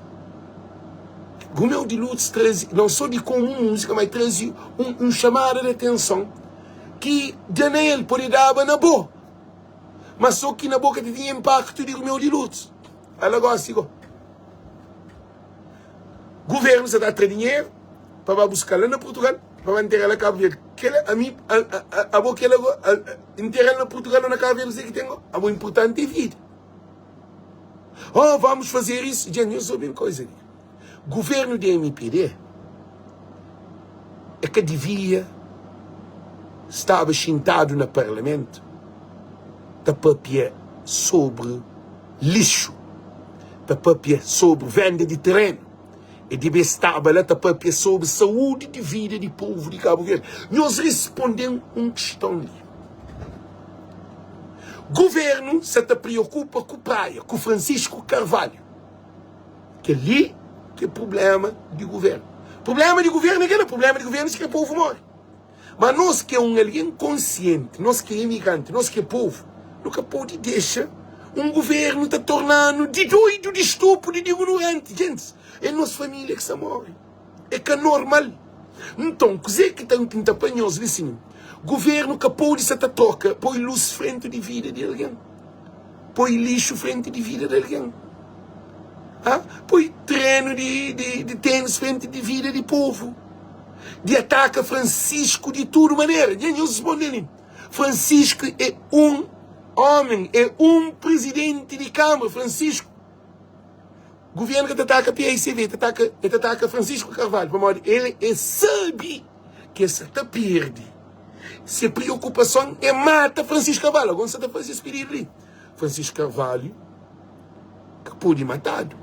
A: Romeu di Lourdes traze, non so di komu un múzika, ma el traze un, un xamada di atenson ki da na el, pode daba na bo. Ma so ki na bo ka ta tinha inpaktu di Romeu di Lourdes. Ala gosi go. Governo sa ta tra dinheiro pa ba busca la na Portugal pa ba enterra la Cabo Verde. Kela a mi a, a, a bo kela go enterra na Portugal ou na Cabo Verde sei que tem go. A bo importante é vida. Oh, vamos fazer isso. Gente, eu sou bem coisa ali. Governo de MPD é que devia estava xintado na parlamento ta papia sobre lixo, ta papia sobri venda di terenu, e debe staba la ta papia sobri saúdi di vida di povu di Kabu Verdi. Nhos risponde-m un kiston li. Guvernu sa ta priokupa ku Praia, ku Francisco Carvalho. Kel-li ki é prubléma di guvernu. Prubléma di guvernu é kel-la, prubléma di guvernu é si kel povu móre. Ma nos ki é un algen konsienti, nos ki é imigranti, nos ki é povu, nu ka pode dexa un guvernu ta torna-nu di doidu, di stúpidu, di ignoranti. Gentis, é nos família ki sta móre. É ka normal. Nton, kuzê ki ta N ta pa nhos li sin? Governu ka pode sa ta troka poi lus frenti di vida di algen, poi lixu frenti di vida di algen, ha? Poi trenu di, di, di tenis frenti di vida di povu, di ataka Francisco di tudu manera. Dja nhos responde li. Francisco é un homem, é un presidente di Câmara, Francisco. Governo ka ta ataka PICV, ta ataka, el ta ataka Francisco Carvalho, pamodi el é sabe ki el sa ta perde. Se preocupason é mata Francisco Carvalho. Agora sa ta faze es pedido li. Francisco Carvalho ka pode matadu.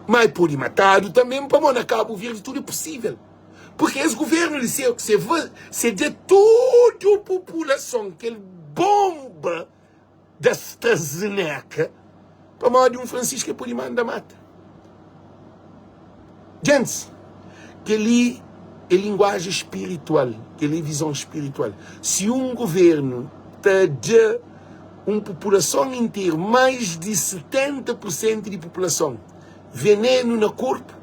A: Mas pode matadu também pamodi na Cabo Verde tudo é possível. Porque es governo li se, se, se de tudo população kel bomba da AstraZeneca pamodi un Francisco é pode manda mata. Gents, kel-li é linguajen spiritual, kel-li é vizon spiritual. Si un governu ta da un populason interu, mais di 70 pur sentu di populason, venenu na korpu,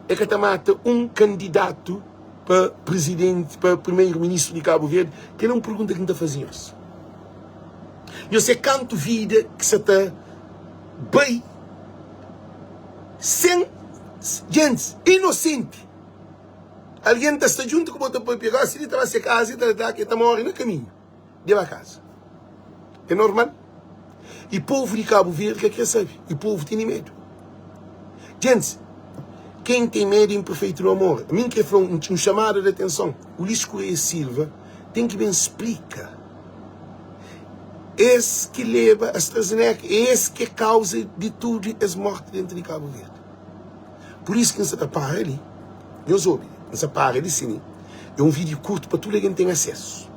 A: e ka ta mata un kandidatu pa prizidenti, pa primeru ministru di Kabu Verdi? Kel-li é un pergunta ki N ta faze nhos. Nhos é kantu vida ki sa ta bai sen gentis inosenti. Algen ta sta djuntu ku bo ta papia gosi li ta ba se kaza i ta ta ta mori na kaminhu di ba kaza. É normal. I povu di Kabu Verdi ka kre sabe. I povu tene medu. Gentis, ken ten medu é inperfeitu no amor. Mi N kre fla un chamada di atenson. Ulisses Correia Silva ten ki ben splika. Es ki leba AstraZeneca, é es ki é kauza di tudu es morti dentru di Kabu Verdi. Pur isu ki N sa ta para li, nhos obi, N sa para li si é un vídiu kurtu pa tudu algen ten asesu.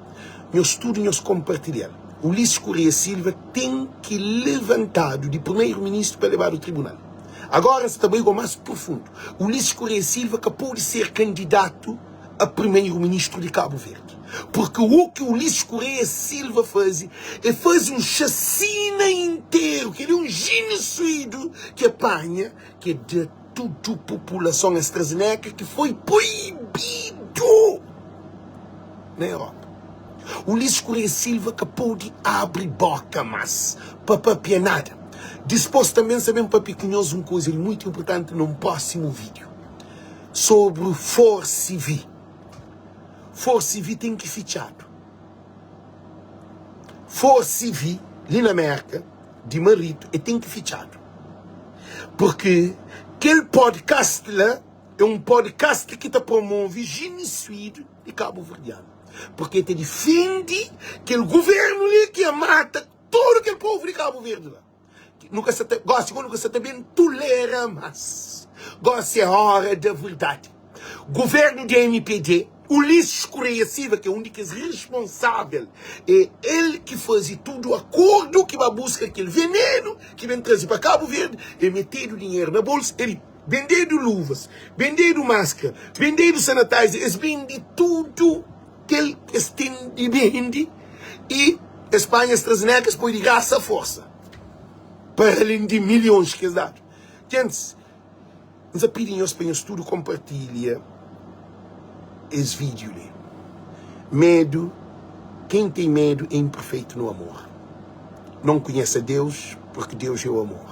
A: Nhos tudu nhos konpartilha-l. Ulisses Correia Silva ten ki levantadu di primeru-ministru pa lebadu tribunal. Agora N sa ta bai go más profundu. Ulisses Correia Silva ka pode ser kandidatu a primeiro-ministro de Cabo Verde. Porque o que Ulisses Correia Silva faze é faze um chacina inteiro, que ele é um genocídio que apanha, que é de tudo população AstraZeneca que foi proibido na Europa. Ulisses Correia Silva que pode abre boca mais para papia nada. Depois também sabemos papia com nós uma coisa muito importante num próximo vídeo Sobri Force-V. Force-V ten ki fitxadu. Force-V li na Merka di maridu e ten ki fitxadu. Purki kel podcast la e un podcast ki ta promove jinisuidu di kabuverdianu. Purki e ta difende kel guvernu li ki a mata tudu kel povu di Kabu Verdi la. Nu ka sa ta, gosi nu ka sa ta ben tolera mas. Gosi é hora da verdade. Governo di MPD, Ulisses Correia Silva, que é um di kes responsável, é el ki faze tudo acordo ki ba busca kel veneno ki ben traze pa Cabo Verde, é metedu dinheiro na bolsa, ele bendedu luvas, bendedu máscara, bendedu sanitizer, es bende tudo kel es ten di bende y es panha AstraZeneca es poi di grasa forsa para alén di milhons ki es dadu. Gentis, N sa pidi nhos pa nhos tudu konpartilha es vídiu li. Medu, ken ten medu é inperfeitu no amor. Não konhese a Deus, porque Deus é o amor.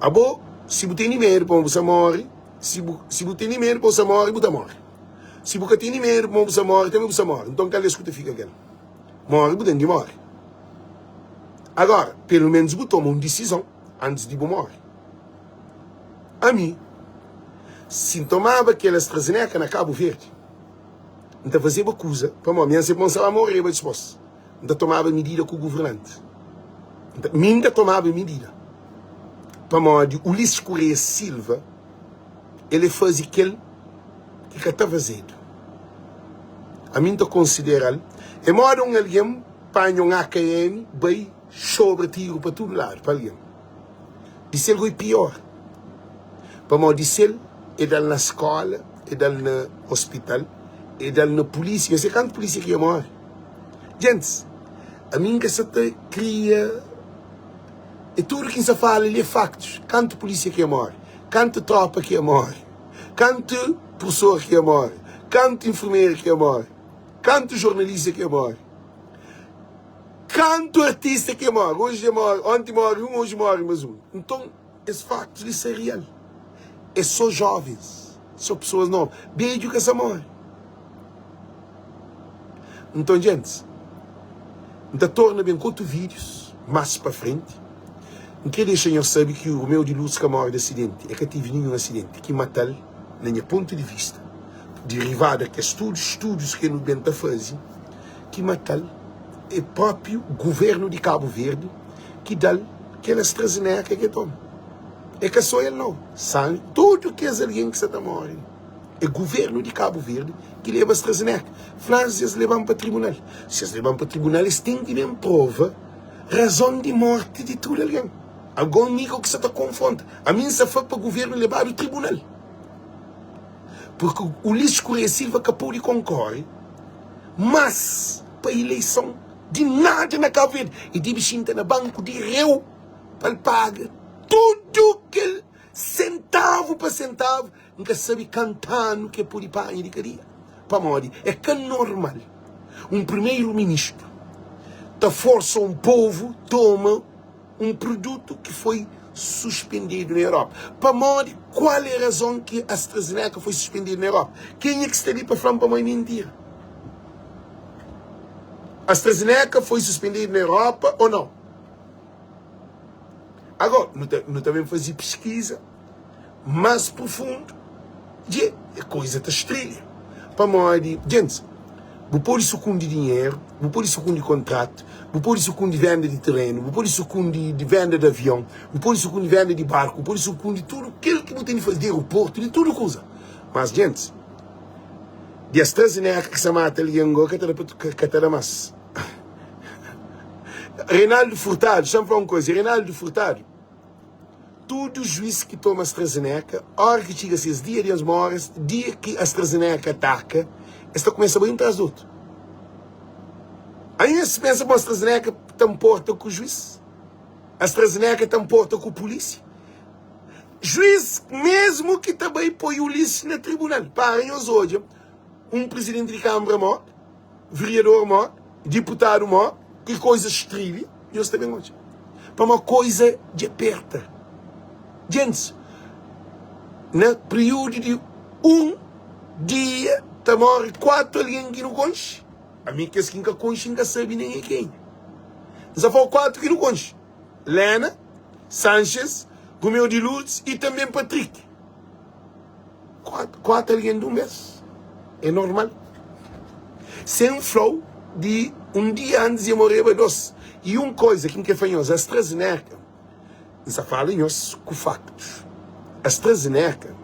A: Abo, si bu tene medu pamodi bu sa móre, si bu, si bu tene medu pa bu sa móre, bu ta móre. Si bu ka tene medu pamodi bu sta móre, tanbê bu sta móre. Nton, kal des ku ta fika kel? Móre, bu ten di móre. Agora, pelu menus bu toma un disizon antis di bu móre. Ami, si N tomaba kel AstraZeneca na Kabu Verdi, N ta fazeba kuza pamodi mi N sabe ma N sta ba moreba dispos. N ta tomaba midida ku guvernanti. Mi N ta tomaba midida pamodi Ulisses Correia Silva, el é faze kel ki ka ta fazedu. Ami N ta konsidera-l é moda un algen panha un AKM bai xobra tiru pa tudu ladu pa algen. Di sel goi pior, pamodi di sel e da-l na skola, e da-l na ospital, e da-l na pulisia. Nhos sabe kantu pulisia ki dja more? Gentis, ami N ka sa ta kria, e tudu ki N sa fala li é faktus. Kantu pulisia ki dja more? Kantu tropa ki dja more? Kantu. profesor ki dja móre, kantu infermeru ki dja móre, kantu jornalista ki dja móre, kantu artista ki dja móre. Oji dja móre, onti móre un, oji móre más un. Nton, es fatus li sa real. É sô jovens, sô pesoas novu. Bedju ka sa móre. Nton, djentis, N ta torna ben ku otu vídius más pa frenti. N krê dexa nhos sabe ki Romeu di Luz ka móre di asidenti. E ka tevi ninhun asidenti ki mata-l, na nha pontu di vista, derivadu a kes tudu studus ki nu ben ta faze, ki mata-l é própi guvernu di Kabu Verdi ki da-l kel AstraZeneca ki el toma. É ka sô el nau, san tudu kes algen ki sa ta móre. É governo di Cabo Verde ki leba AstraZeneca. Fla-s es leba-m pa tribunal. Si es leba-m pa tribunal, es ten ki ben prova razon di morti di tudu algen. Algon mi ki sa ta konfronta. Ami N sa fla pa governo lebadu tribunal. Porque Ulisses Correia Silva ka pode konkore mas pa ileison di nada na Cabo Verde. E debe xinta na banku di reu pa el paga tudu kel sentavu pa sentavu. N ka sabe kantanu ke pode panha di kadia. Pamodi é ka normal un primeiro ministro ta forsa un povo toma un produto ki foi suspendido na Europa. Pamodi kual é razon ki AstraZeneca foi suspendido na Europa? Kenha ki sta li pa fla-m pamodi é mentira? AstraZeneca foi suspendido na Europa ou não? Agora, nu ta, nu ta ben faze pesquisa. Más profundu dje e koiza ta strilha. Pamodi, djentis, bu pode sukundi dinheru, bu pode sukundi kontratu, bu pode sukundi venda di terenu, bu pode sukundi di venda di avion, bu pode sukundi venda di barku, bu pode sukundi tudu kel ki bu ten di faze, di aeroportu, di tudu kuza. Mas, djentis, di AstraZeneca ki sa mata algen go ka ta da pa, ka ta da más. Reinaldo Furtado, xa-m fla un koiza, Reinaldo Furtado. Tudu juiz ki toma AstraZeneca, ora ki txiga ses dia di es more, dia ki AstraZeneca ataka, es ta kumesa bai un tras di otu. Ainda es pensa ma AstraZeneca ta nporta ku juiz? AstraZeneca ta nporta ku pulísia? Juiz mesmu ki ta bai poi Ulisses na tribunal. Para nhos odja un prizidenti di kanbra more. Vereador mó, diputadu mó, ki koisa strilha, nhos ta ben odja. Pamó koisa dja perta. Djentis, na priudu di un dia ta móre 4 algen ki nu konxe. Ami kes ki N ka konxe N ka sabe nen é kenha. N sa fla 4 ki nu konxe, Lena, Sanchez, Romeu di Lourdes y tanben Patrick. 4 algen di un bes é normal. Sen fla-u di un dia antis di e moreba 2. I un koiza ki N kre fla nhos, AstraZeneca, N sa fala nhos ku faktus, AstraZeneca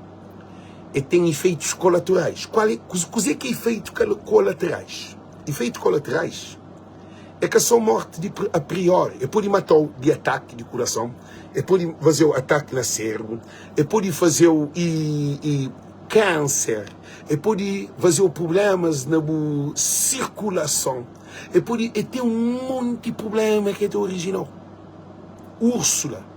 A: e ten ifeitus kolaturais. Kual é, kuze ki é ifeitu kolaterais? Ifeitu kolaterais é ka so morti di a priori, e pode mata-u di ataki di kurason, e pode faze-u ataki na serbru, E pode faze-u i kanser, e pode faze-u prublémas na bu sirkulason, e pode, e ten un monti prubléma ki el ta orijina-u. Úrsula,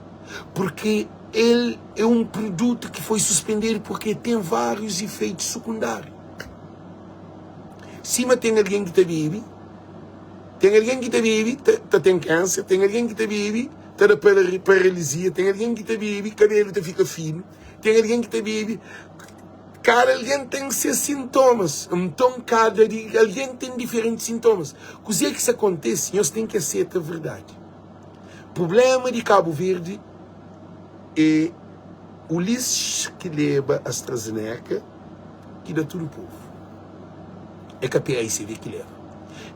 A: Purke el é un produtu ki foi suspendedu purke el ten várius ifeitu sukundáriu. Sima ten algen ki ta bebe, ten algen ki ta bebe ta ten kanser, ten algen ki ta bebe ta da paralizia, ten algen ki ta bebe, kabelu ta fika finu, ten algen ki ta bebe, kada algen ten se sintomas, nton kada algen ten diferenti sintomas. Kuzê ki sa kontese, nhos ten ki aseta verdadi. Prublema di Kabu Verdi é Ulisses ki leba AstraZeneca ki da tudu povu. É ka PAICV ki leba.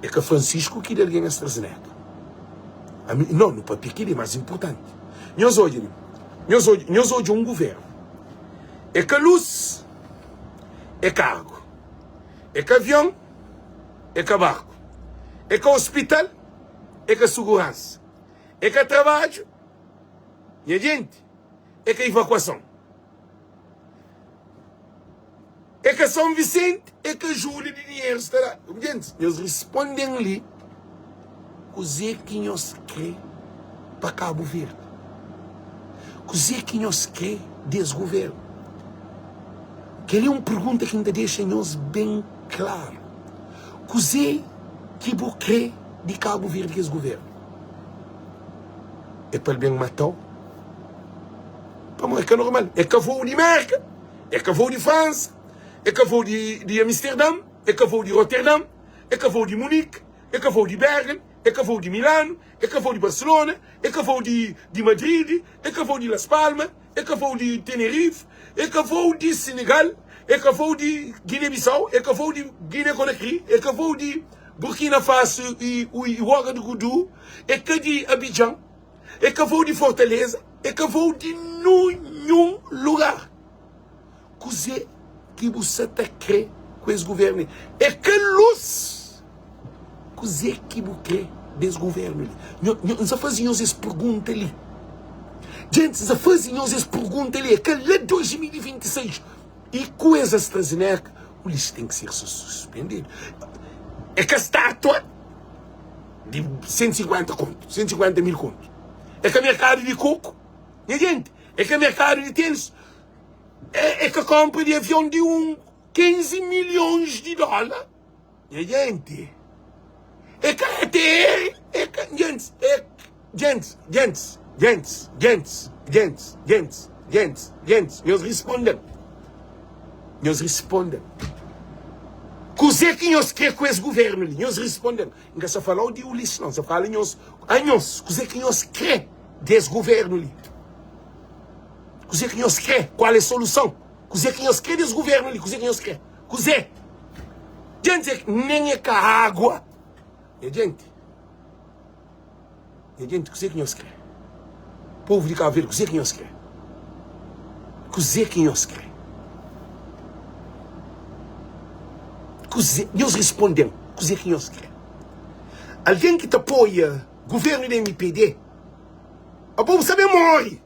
A: É ka Francisco ki da algen AstraZeneca. Ami, não, nu papia kel-li é más inportanti. Nhos odja li, nhos odja, nhos odja un govérnu. É ka lus, é ka agu, é ka avion, é ka barku, é ka ospital, é ka suguransa, é ka trabadju, nha jenti, é ka ivakuason. É ka São Vicente, é ka Júlia di dinheru sta la. Gentis, nhos risponde-m li kuzê ki nhos krê pa Kabu Verdi. Kuzê ki nhos krê di es govérnu? Kel-li é un pergunta ki N ta dexa nhos ben klaru. Kuzê ki bu krê di Kabu Verdi ku es govérnu? É pa el ben mata-u? Pamodi é ka normal. É ka vou di Mérka, é ka vou di Fransa, é ka vou di di Amsterdam, é ka vou di Roterdam, é ka vou di Munique, é ka vou di Bergen, é ka vou di Milano, é ka vou di Barcelona, é ka vou di di Madrid, é ka vou di Las Palmas, é ka vou di Tenerife, é ka vou di Senegal, é ka vou di Guiné-Bissau, é ka vou di Guiné-Conakry, é ka vou di Burkina Faso e Ouagadougou, é ka di Abidjan, é ka vou di Fortaleza, é ka vou di nunhun lugar. Kuzê ki bu sa ta krê ku es govérnu li? É ka lus! Kuzê ki bu krê des govérnu li? Nho, nho, N sa faze nhos es pergunta li. Gentis, N sa faze nhos es pergunta li. É ka la 2026 i ku es AstraZeneca, Ulisses ten ki ser suspendidu. É ka státua di 150 kontu, 150 mil kontu. É ka merkadu di koku, nha genti. É ka merkadu di tênis. É, é ka konpra di avion di un 15 milhons di dóla. Nha gente, é ka ATR, é ka, gente, é, gente, gente, gente, gente, gente, gente, gente, gente, nhos responde-m, nhos responde-m, kuzê ki nhos krê ku es governu li? Nhos responde-m, N ka sa fala-u di Ulisses não, N sa fala nhos, a nhos, kuzê ki nhos krê di es governu li? Kuzê ki nhos krê? Kual é soluson? Kuzê ki nhos krê di es governu li? Kuzê ki nhos krê? Kuzê? Djenti é nen é ka água. Nha djenti, nha djenti, kuzê ki nhos krê? Povu di Kabu Verdi, kuzê ki nhos krê? Kuzê ki nhos krê? Kuzê? Nhos responde-m, kuzê ki nhos krê? Algen ki ta apoia governu di MPD, abo bu sabe morre.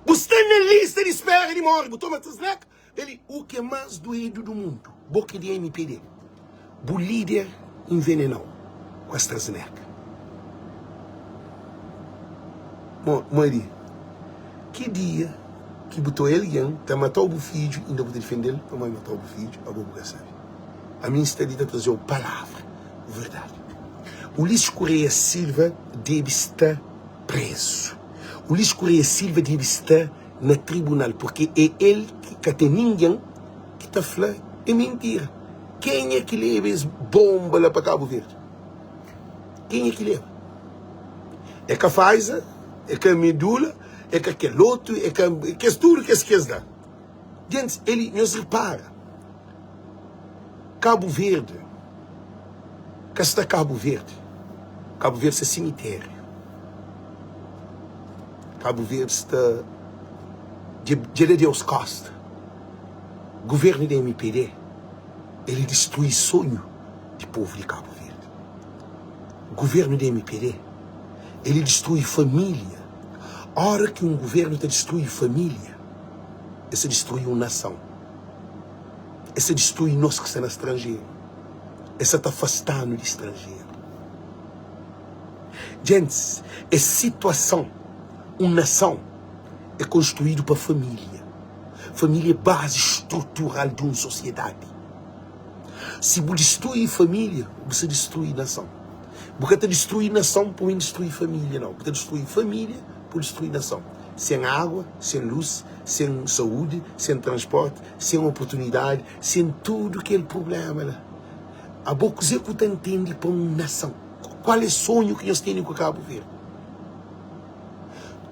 A: Bu sta na lista di spera di morre, bu toma trisneka. Eli u ke mas duedu du mundu bo ke di mpd bu lider invenenau ku astrazeneca mo modi ki dia ki bu ta oia algen ta matau bu fidju inda bu ta difendel pamodi matau bu fidju abo bu ka sabi ami nsta li ta trazeu palavra verdadi Ulisses Correia Silva debe sta prezu Ulisses Correia Silva debe sta na tribunal porque é el ki ka ten ninguém ki ta fla é mentira kenha ki leba es bomba la pa Cabo Verde kenha ki leba é ka Pfizer é ka medula é ka kel otu é ka kes tudo kes kes la gentis eli nhos repara Cabo Verde ka sta Cabo Verde Cabo Verde sta simitério Cabo Verde sta dja da Deus costa. Governo di MPD ele destrui sonho di povo di Cabo Verde. Governo di MPD ele destrui família. Ora ki um governo ta destrui família, el sta destrui um nação. El sta destrui nos ki sta na strangeru. El sta ta afastanu di strangeru. Gentis, es situason, un nason é konstruídu pa família. Família é bazi strutural di un sosiedadi. Si bu distrui família, bu sta distrui nason. Bu ka ta distrui nason pa bu distrui família, nau. Bu ta distrui família pa bu distrui nason. Sen água, sen lus, sen saúdi, sen transporti, sen oportunidadi, sen tudu kel prubléma la. Abo kuzê ku ta ntende pa un nason? Kual é sonhu ki nhos tene ku Kabu Verdi?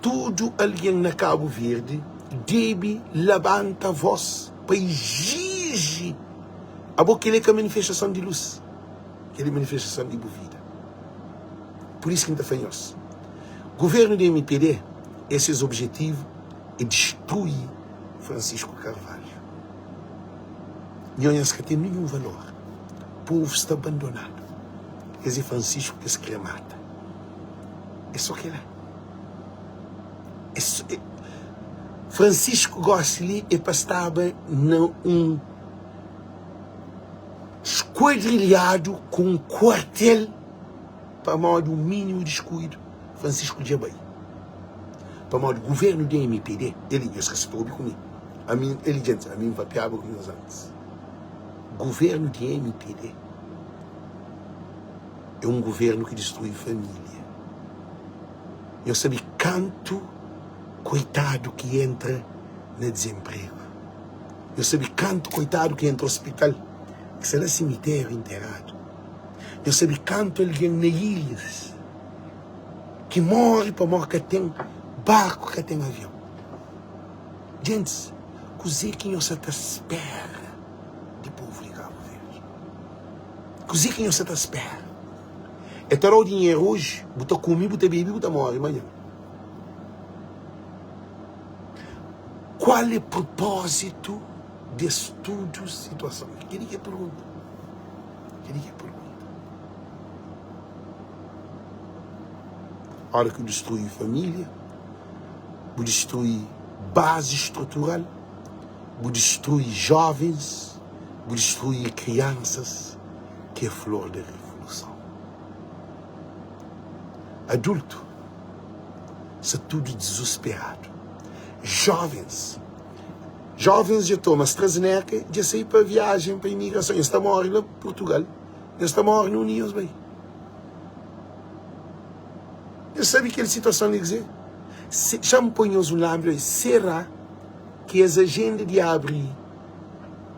A: Tudu algen na Kabu Verdi debe labanta vós pa ijiji. Abo kel é ka manifestason di lus, kel é manifestason di bu vida. Pur isu ki N ta fla nhos, Guvernu di mpd é ses objetivu é distrui Francisco Carvalho. Nhonhas ka ten ninhun valor. Povu sta bandonadu. Es é Francisco ki es kre mata. É so kela. É so, é. Francisco gosi li é pa staba na un skuadrilhadu ku un kuartel pamodi un minimu diskuidu Francisco dja bai. Pamodi guvernu di mpd, el nhos ka sta obi ku mi. Ami, el dja dja, ami N papiaba ku nhos antis. Guvernu di mpd é un guvernu ki distrui família. Nhos sabe kantu koitadu ki entra na dizenpregu. Nhos sabe kantu koitadu ki entra ospital, ki sta na simitériu interadu. Nhos sabe kantu algen na ilhas ki móre pamodi ka ten barku, ka ten avion. Gentis, kuzê ki nhos sa ta spera di povu di Kabu Verdi? Kuzê ki nhos sa ta spera? E ta da-u dinheru oji, bu ta kume, bu ta bebe, bu ta móre manhan. Kual é propózitu des tudu situason? Kel-li ki é pergunta. Kel-li ki é pergunta. Óra ki bu distrui família, bu distrui bazi strutural, bu distrui jovens, bu distrui kriansas ki é flor da revoluson. Adultu sta tudu dizusperadu. Jovens, jovens dja toma AstraZeneca, dja sai pa viajen pa imigrason, es ta more la Purtugal, es ta more na undi nhos bai. Nhos sabe kel situason li kuzê? Xa-m poi nhos un lanbri oi. Será ki es ajenda di abri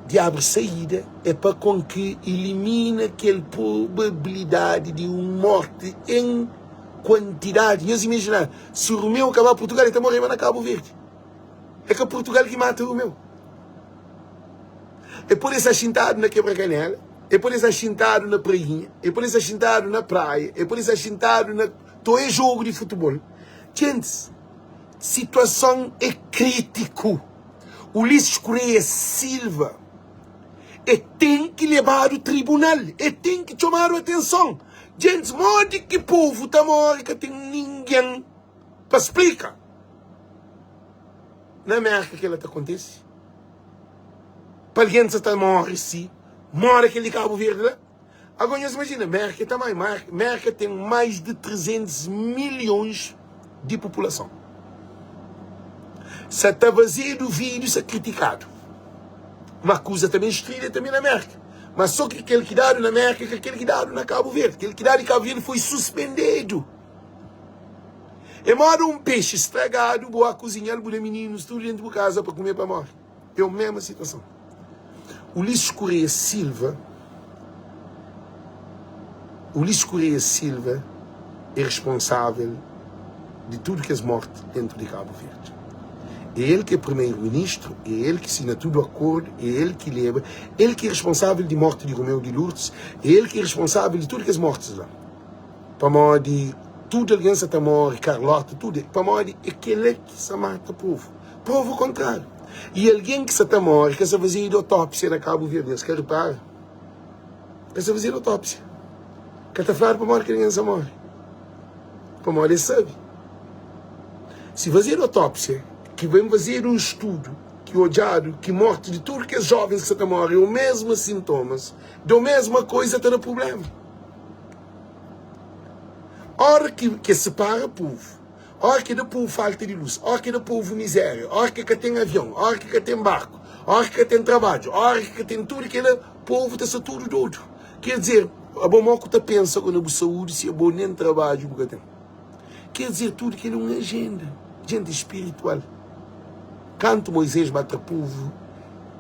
A: di abri saída é pa kon ki ilimina kel probabilidadi di un morti en kuantidadi? Nhos imajina si Rumeu ka ba Purtugal el ta moreba na Kabu Verdi. É ka Purtugal ki mata Rumeu. E pode sta xintadu na Kebra-Kanela, e pode sta xintadu na Prainha, e pode sta xintadu na praia, e pode sta xintadu na toé jogu di futebol. Gentis, situason é kritiku. Ulisses Correia Silva e ten ki lebadu tribunal, e ten ki txomadu atenson. Gentis, modi ki povu ta more ka ten ningen pa splika? Na Merka kela ta kontise? Pa algen sa ta more si mora kel di Kabu Verdi la? Agora nhos imajina, Merka ta mai, Merka ten mais di 300 milhons di populason. Sa ta fazedu vídiu, sa kritikadu. Ma kuza ta ben strida tanbe na Merka. Ma so ki kel ki dadu na Merka ka kel ki dadu na Kabu Verdi. Kel ki dadu di Kabu Verdi foi suspendedu. É moda un pexi stragadu, bu a kuzinhal, bu da mininus tudu dentu bu kaza pa kume pa more. É o mesma situason. Ulisses Correia Silva Ulisses Correia Silva é responsável di tudu kes morti dentu di Kabu Verdi. É el ki é primeiro-ministro, é el ki sina tudu akordu, é el ki leba, el ki é responsável di morti di Romeu di Lourdes, é el ki é responsável di tudu kes mortis la. Pamodi tudu algen sa ta móre, Carlota, tudu. Pamodi é kel-la ki sa mata povu. Prova o kontráriu. I algen ki sa ta móre ka sa fazedu otópsia na Kabu Verdi. Nhos ka repara? Ka sa fazedu otópsia. Ka ta fladu pamodi ki algen sa móre. Pamodi es sabe. Si fazedu otópsia, ki ben fazedu un studu, ki odjadu ki morti di tudu kes jovens ki sa ta móre é o mesmu sintomas, di o mesma koiza, ta da prubléma. Ora ki ke separa povu, ora ke da povu falta di lus, ora ke da povu mizeria, ora ke ka ten avion, ora ke ka ten barku, ora ke ka ten trabadju, ora ke ka ten tudu kila, povu ta sta tudu dodu. Ker dizer, abo mo ku ta pensa na bu saúdi si abo nen trabadju bu ka ten? Ker dizer, tudu kila é un ajenda, jenti spiritual. Kantu Moisés ba tra povu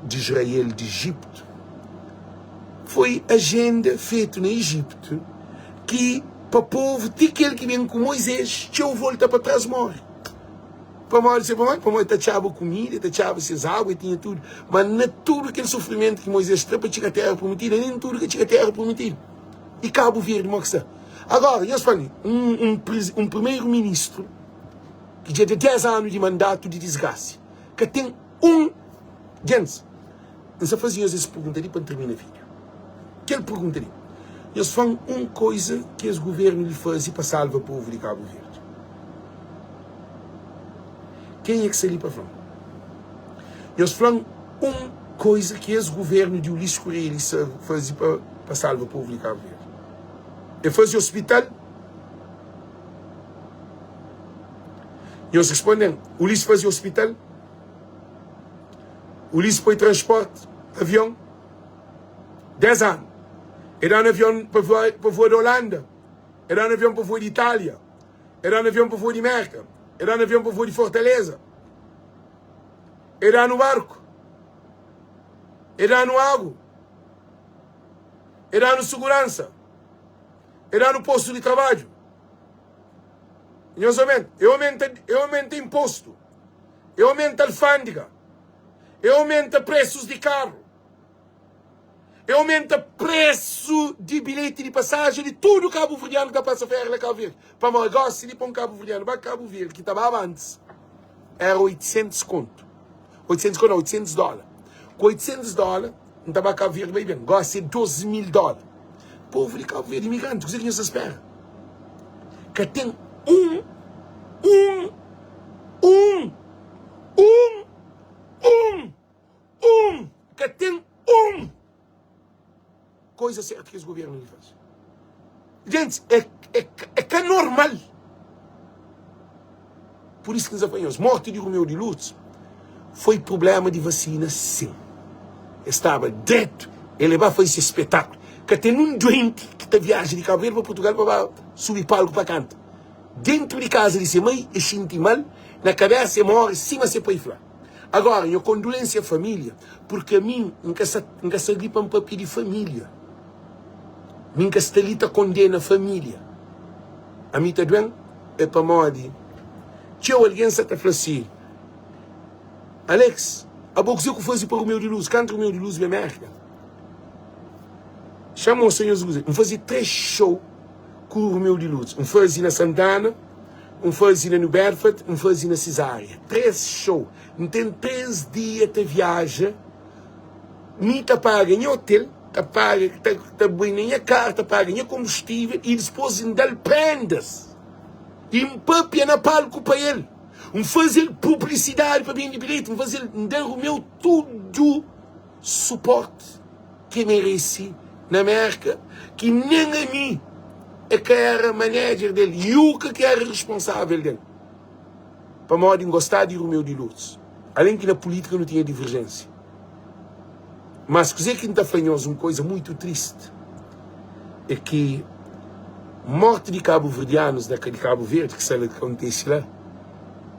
A: di Israel di Ijiptu, foi ajenda fetu na Ijiptu ki pa povu ti kel ki ben ku Moisés txeu volta pa tras more. Pamodi se pamodi? Pamodi ta txaba kumida, ta txaba ses agu, e tinha tudu. Ma na tudu kel sufrimentu ki Moisés tra pa txiga Téra Prometida, nen tudu ka txiga Téra Prometida. I Kabu Verdi mo ki sta? Agora, nhos fla-m, un, un, un primeru-ministru ki dja da 10 anu di mandatu di disgrasi, ka ten un Gentis, N sta faze nhos es pergunta li pa N tirmina vídiu. Kel pergunta li, nhos fla-m un koiza ki es guvernu li faze pa salva povu di Kabu Verdi. Kenha ki sta li pa fla-m? Nhos fla-m un koiza ki es guvernu di Ulisses Correia li faze pa salva povu di Kabu Verdi. E faze ospital? Nhos responde-m, Ulisses faze ospital? Ulisses poi transporte, avion, 10 anu. E da-nu avion pa voa, pa voa di Holanda, e da-nu avion pa voa di Itália, e da-nu avion pa voa di Merka, e da-nu avion pa voa di Fortaleza, e da-nu barku, e da-nu agu, e da-nu suguransa, e da-nu postu di trabadju. Nhos omenta, e omenta, e omenta impostu, e omenta alfândega, e omenta presus di karu, e omenta presu di bilheti di pasajen di tudu kabuverdianu ki ta pasa féria na Kabu Verdi. Pamodi gosi di pa un kabuverdianu ba Kabu Verdi ki ta baba antis éra 800 kontu, 800 kontu nau, 800 dóla. Ku 800 dóla N ta ba Kabu Verdi bai ben. Gosi é 2000 dóla. Povu di Kabu Verdi, imigranti, kuzê ki nhos ta spera? Ka ten un, un, un, un, un, un, ka ten un koisa sertu ki es governu li faze. Gentis, é, é, é ka normal. Pur isu ki N sa fla nhos, morti di Romeu di Lourdes foi prubléma di vasina, sin. El staba dretu, el ba faze se spetaklu. Ka ten un duenti ki ta viaja di Kabu Verdi pa Purtugal pa ba subi palku pa kanta. Dentu di kaza di se mai, el xinti mal na kabésa, el móre sima se pai fla. Agora, nha kondulensia família, purki ami N ka sa, N ka sta li pa N papia di família. Mi N ka sta li ta kondena família. Ami ta duen é pamodi txeu algen sa ta fla si, Alex, abo kuzê ku faze pa Romeu di Luz? Kantu Romeu di Luz ben Merka, xa mostra nhos kuzê. N faze 3 show ku Romeu di Luz. N faze na Santana, N faze na New Bedford, N faze na Cesária. 3 show. N ten 3 dia ta viaja, mi ta paga nha hotel, ta paga, ta, ta bai na nha kar, ta paga nha konbustível i dispôs N da-l prendas i N pâpia na palku pa el. N faze-l publisidadi pa bende bilheti, N faze-l, N da Romeu tudu suporti ki e merese na Mérka, ki nen ami e ka éra manager del, Yuka ki éra responsável del. Pamodi N gostaba di Romeu di Lourdes, alén ki na pulítika nu tinha diverjénsia. Mas kuzê ki N ta fla nhos, un koisa muitu tristi, é ki morti di kabuverdianus na di Kabu Verdi, ki sta la kontise la,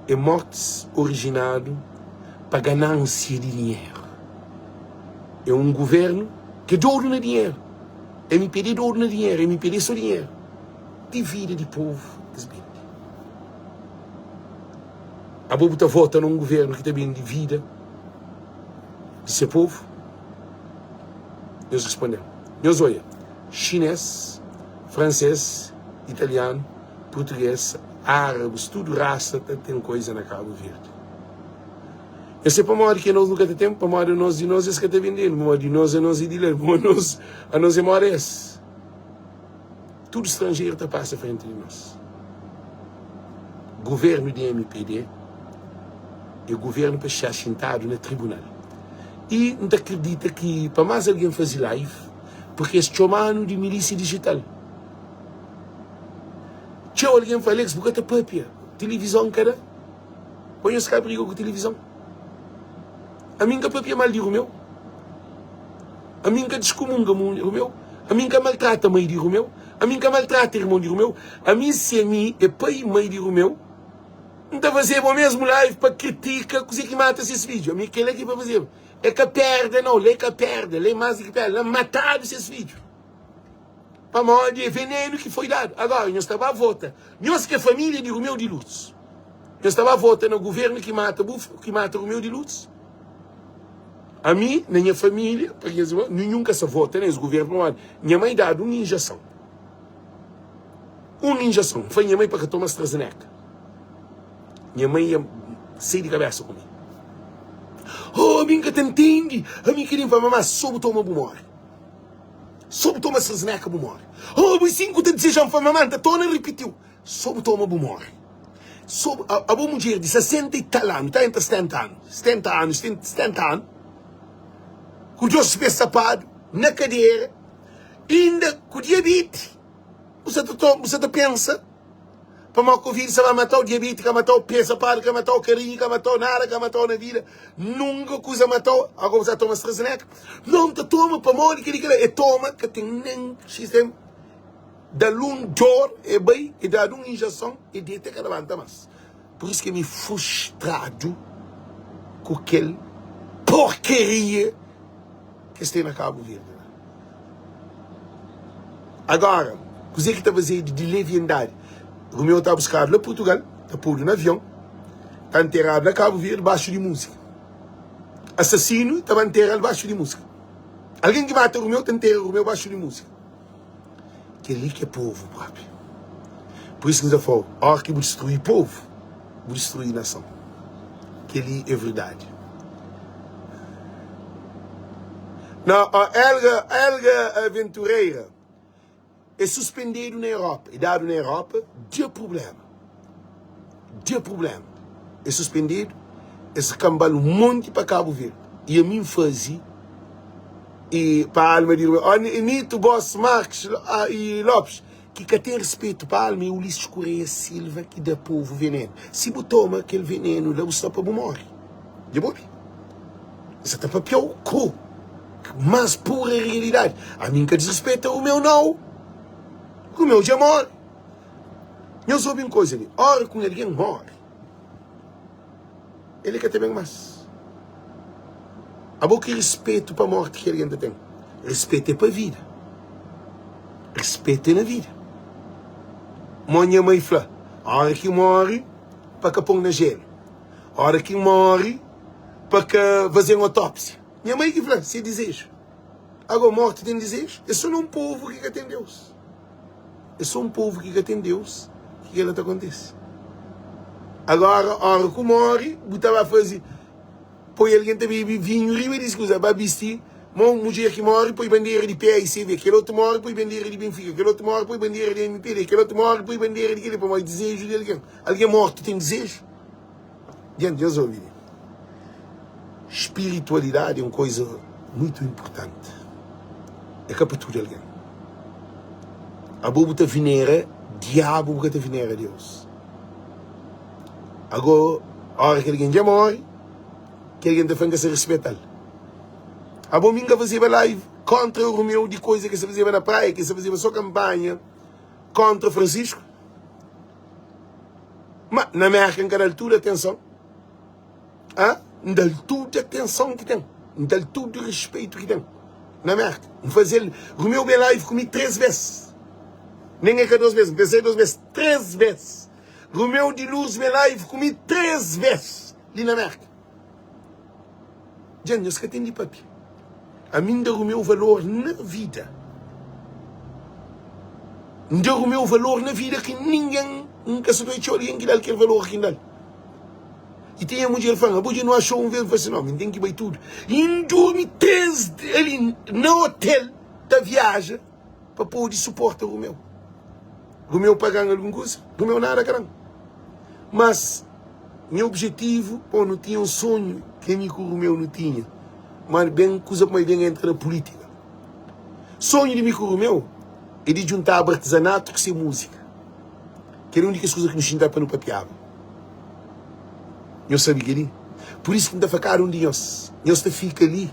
A: é mortis orijinadu pa ganánsia di dinheru. É un guvernu ki é dodu na dinheru. Mpd é dodu na dinheru, mpd é sô dinheru. Ti vida di povu es bende. Abo bu ta vota na un guvernu ki ta bende vida? di se povu? Nhos responde-m, Nhos oia, xinês, fransês, italianu, purtugês, árabis, tudu rasa ta ten koiza na Kabu Verdi. Nhos se pamodi ki anos nu ka ta ten? Pamodi anos di nos es ka ta bende-nu, pamodi di nos anos é di la, pamodi anos anos é moda es. Tudu stranjeru ta pasa frenti di nos. Guvernu di mpd é guvernu pa xa xintadu na tribunal. I N ta kridita ki pa más algen faze live, purki es txoma-nu di milísia dijital. Txeu algen fla, Alex, bu ka ta pâpia, tilivizon ka da. Pa nhos ka briga ku tilivizon. Ami N ka pâpia mal di Rumeu. Ami N ka diskumunga Rumeu. Ami N ka maltrata mai di Rumeu. Ami N ka maltrata irmon di Rumeu. Ami si ami é pai i mai di Rumeu, N ta fazeba omesmu live pa kritika kuzê ki mata ses fidju. Ami kel-la ki pa fazeba. É ka perda nau, la é ka perda, la é más di ki perda, la matadu ses fidju. Pamodi é venenu ki foi dadu. Agora nhos ta ba vota. Nhos ki é família di Rumeu di Lutz. Nhos ta ba vota na governu ki mata bu ki mata Rumeu di Lutz? Ami, na nha família, pa nhas irmon, ninhun ka sa vota na es governu pamodi nha mai dadu un injeson. Un injeson. N fla nha mai pa ka toma AstraZeneca. Nha mai ia sai di kabesa ku mi. Oh, ami N ka ta ntende. Ami ki di N fla, mamá, so bu toma bu more. So bu toma AstraZeneca bu more. Oh, bu sin ku ta diseja-m fla, mamá, N ta torna ripitiu. So bu toma bu more. So bu, abo mudjer di 60 i tal anu, ta entra 70 anu, 70 anu, 70 anu, ku dos pé sapadu, na kadera, inda ku diabeti, bu sa ta toma, bu sa ta pensa. Pamodi Covid sa ba matau, diabeti ka matau, pesa padu ka matau, karinhu ka matau, nada ka matau na vida, nunka kuza matau, agora bu sa toma AstraZeneca? Não, nta toma pamodi keli kela, e toma ka ten nen sistema, dal un dor e bai, e dadu un injeson e deta e ka labanta mas. Pur isu ki mi frustradu ku kel porkeria ki es ten na Cabo Verde la. Agora, kuzê ki ta fazedu di leviandadi? Romeu ta buskadu la Portugal, ta podu na avion, ta nteradu na Cabo Verde baxu di múzika. Asasinu ta ba ntera-l baxu di múzika. Algen ki mata Romeu ta ntera Romeu baxu di múzika. Kel-li ki é povu própi. Pur isu ki N ta fla-u, óras ki bu distrui povu, bu distrui nason. Kel-li é verdadi. Na Elga, Elga Aventureira é suspendedu na Europa, é dadu na Europa, dja prubléma. Dja prubléma. É suspendedu, es kanba-l un monti pa Kabu Verdi. I ami N faze e pa alma di Ó Nito, Boss, Marques e Lopes ki ka ten respetu pa alma é Ulisses Correia Silva ki da povu venenu. Si bu toma kel venenu la bu sta pa bu morre. Dja bu obi? N sa ta papia-u ku más pura realidadi. Ami N ka disrespeta o meu nau. O meu dja morre. Nhos obi un koza li, óra ku un algen móre, el ka ta ben más. Abo ki rispetu pa mórti ki algen ta ten? Rispetu é pa vida. Rispetu é na vida. Mó nha mai fla, óra ki móre, pa ka pô-m na jelu. Óra ki N móre, pa ka faze-m otópsia. Nha mai ki fla, se dizeju. Agó, mórti ten dizeju? É sô na un povu ki ka ten Deus. É sô un povu ki ka ten Deus ki kel-la ta kontise. Agora, óra ku móre, bu ta ba faze, poi algen ta bebe vinhu riba di es kuza, ba bisti ma un mudjer ki móre, poi bandera di PAICV, kel otu móre, poi bandera di Benfica, kel otu móre, poi bandera di MPD, kel otu móre, poi bandera di kel-li, pamodi dizeju di algen. Algen mortu ten dizeju? Dja nhos obi li. Spiritualidadi é un koza mutu inpurtanti. É ka pa tudu algen. Abo bu ta venera diabu, bu ka ta venera Deus. Ago, óra ki algen dja móre, ki algen ta fla N ka sa rispeta-l. Abo mi N ka fazeba live kóntra Romeu di koza ki es ta fazeba na praia, ki es ta fazeba sô kanpanha kóntra Francisco. Ma na Merka N ka da-l tudu atenson. Ah, N da-l tudu atenson ki ten. N da-l tudu rispeitu ki ten. Na Merka. N faze-l, Romeu ben live ku mi 3 bes. Nen é ka 2 bes, N pensa é 2 bes, 3 bes. Romeu di Luz ben live ku mi 3 bes li na Merka. Dja nhos ka ten di papia. Ami N da Romeu valor na vida. N da Romeu valor na vida ki ningen N ka sabe txeu algen ki da-l kel valor ki N da-l. I tinha mudjer fla-m, abo dja nu axou un vez? N fla si, no, mi N ten ki bai tudu. I N durmi 3 ali na otel ta viaja pa pode suporta Romeu. Romeu paga-m algun kuza? Romeu nada ka da-m. Mas nha objetivu, pô, nu tinha un sonhu ki ami ku Romeu nu tinha, ma ben kuza pa ben entra na pulítika. Sonhu di mi ku Romeu é di djuntaba artizanatu ku se múzika. Kel é un di kes kuza ki nu xinta pa nu papiaba. Nhos sabe kel-li? Pur isu ki N ta fla kada un di nhos, nhos ta fika li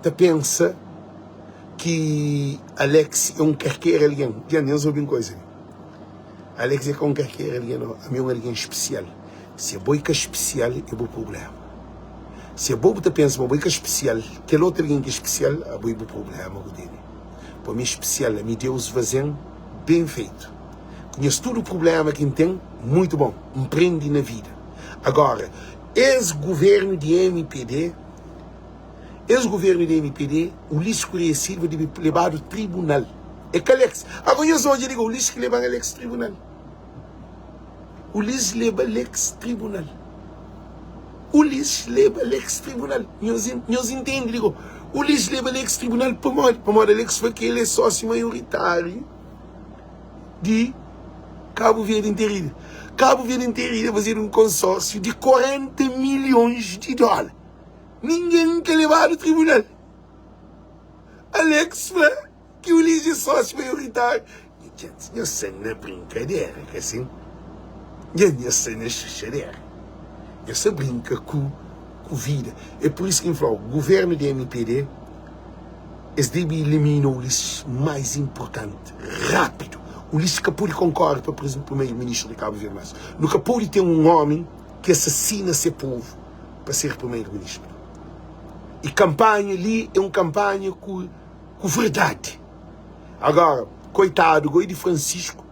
A: ta pensa ki Alex é un karker algen. Dja nhos obi un kuza li. Alex é ka un karker algen no, ami é un algen spesial. Si abo é ka spesial é bu prublema. Si abo bu ta pensa ma abo é ka spesial, kel otu algen ki é spesial, abo é bu prublema bu tene. Pa mi é spesial, ami Deus faze-m ben fetu. Ku nhas tudu prublema ki N ten, muitu bon, N prende na vida. Agora, es guvernu di mpd, Es governo di mpd Ulisses Correia Silva debe lebadu tribunal é ka Alex ago nhos odja li Ulisses ki leban Alex tribunal Ulisses leba Alex tribunal Ulisses leba Alex tribunal nhos nhos intende li go Ulisses leba Alex tribunal pamodi pamodi Alex fla ki el é sócio maioritário di Cabo Verde Interida Cabo Verde Interida fazedu um consórcio di 40 milhões di dólar Ningen ka lebadu tribunal. Alex fla ki Ulisses é sósiu maioritáriu. Nhos sta na brinkadera, ka sin? Nha nha sta na xuxadera. Nha sta brinka ku ku vida. É pur isu ki N fla-u, guvernu di mpd es debe ilimina Ulisses mais inpurtanti, rápidu. Ulisses ka pode konkore pa primeru-ministru di Kabu Verdi más. Nu ka pode ten un ómi ki asasina se povu pa ser primeru-ministru. I kanpanha li é un kanpanha ku ku verdadi. Agora, koitadu goi di Francisco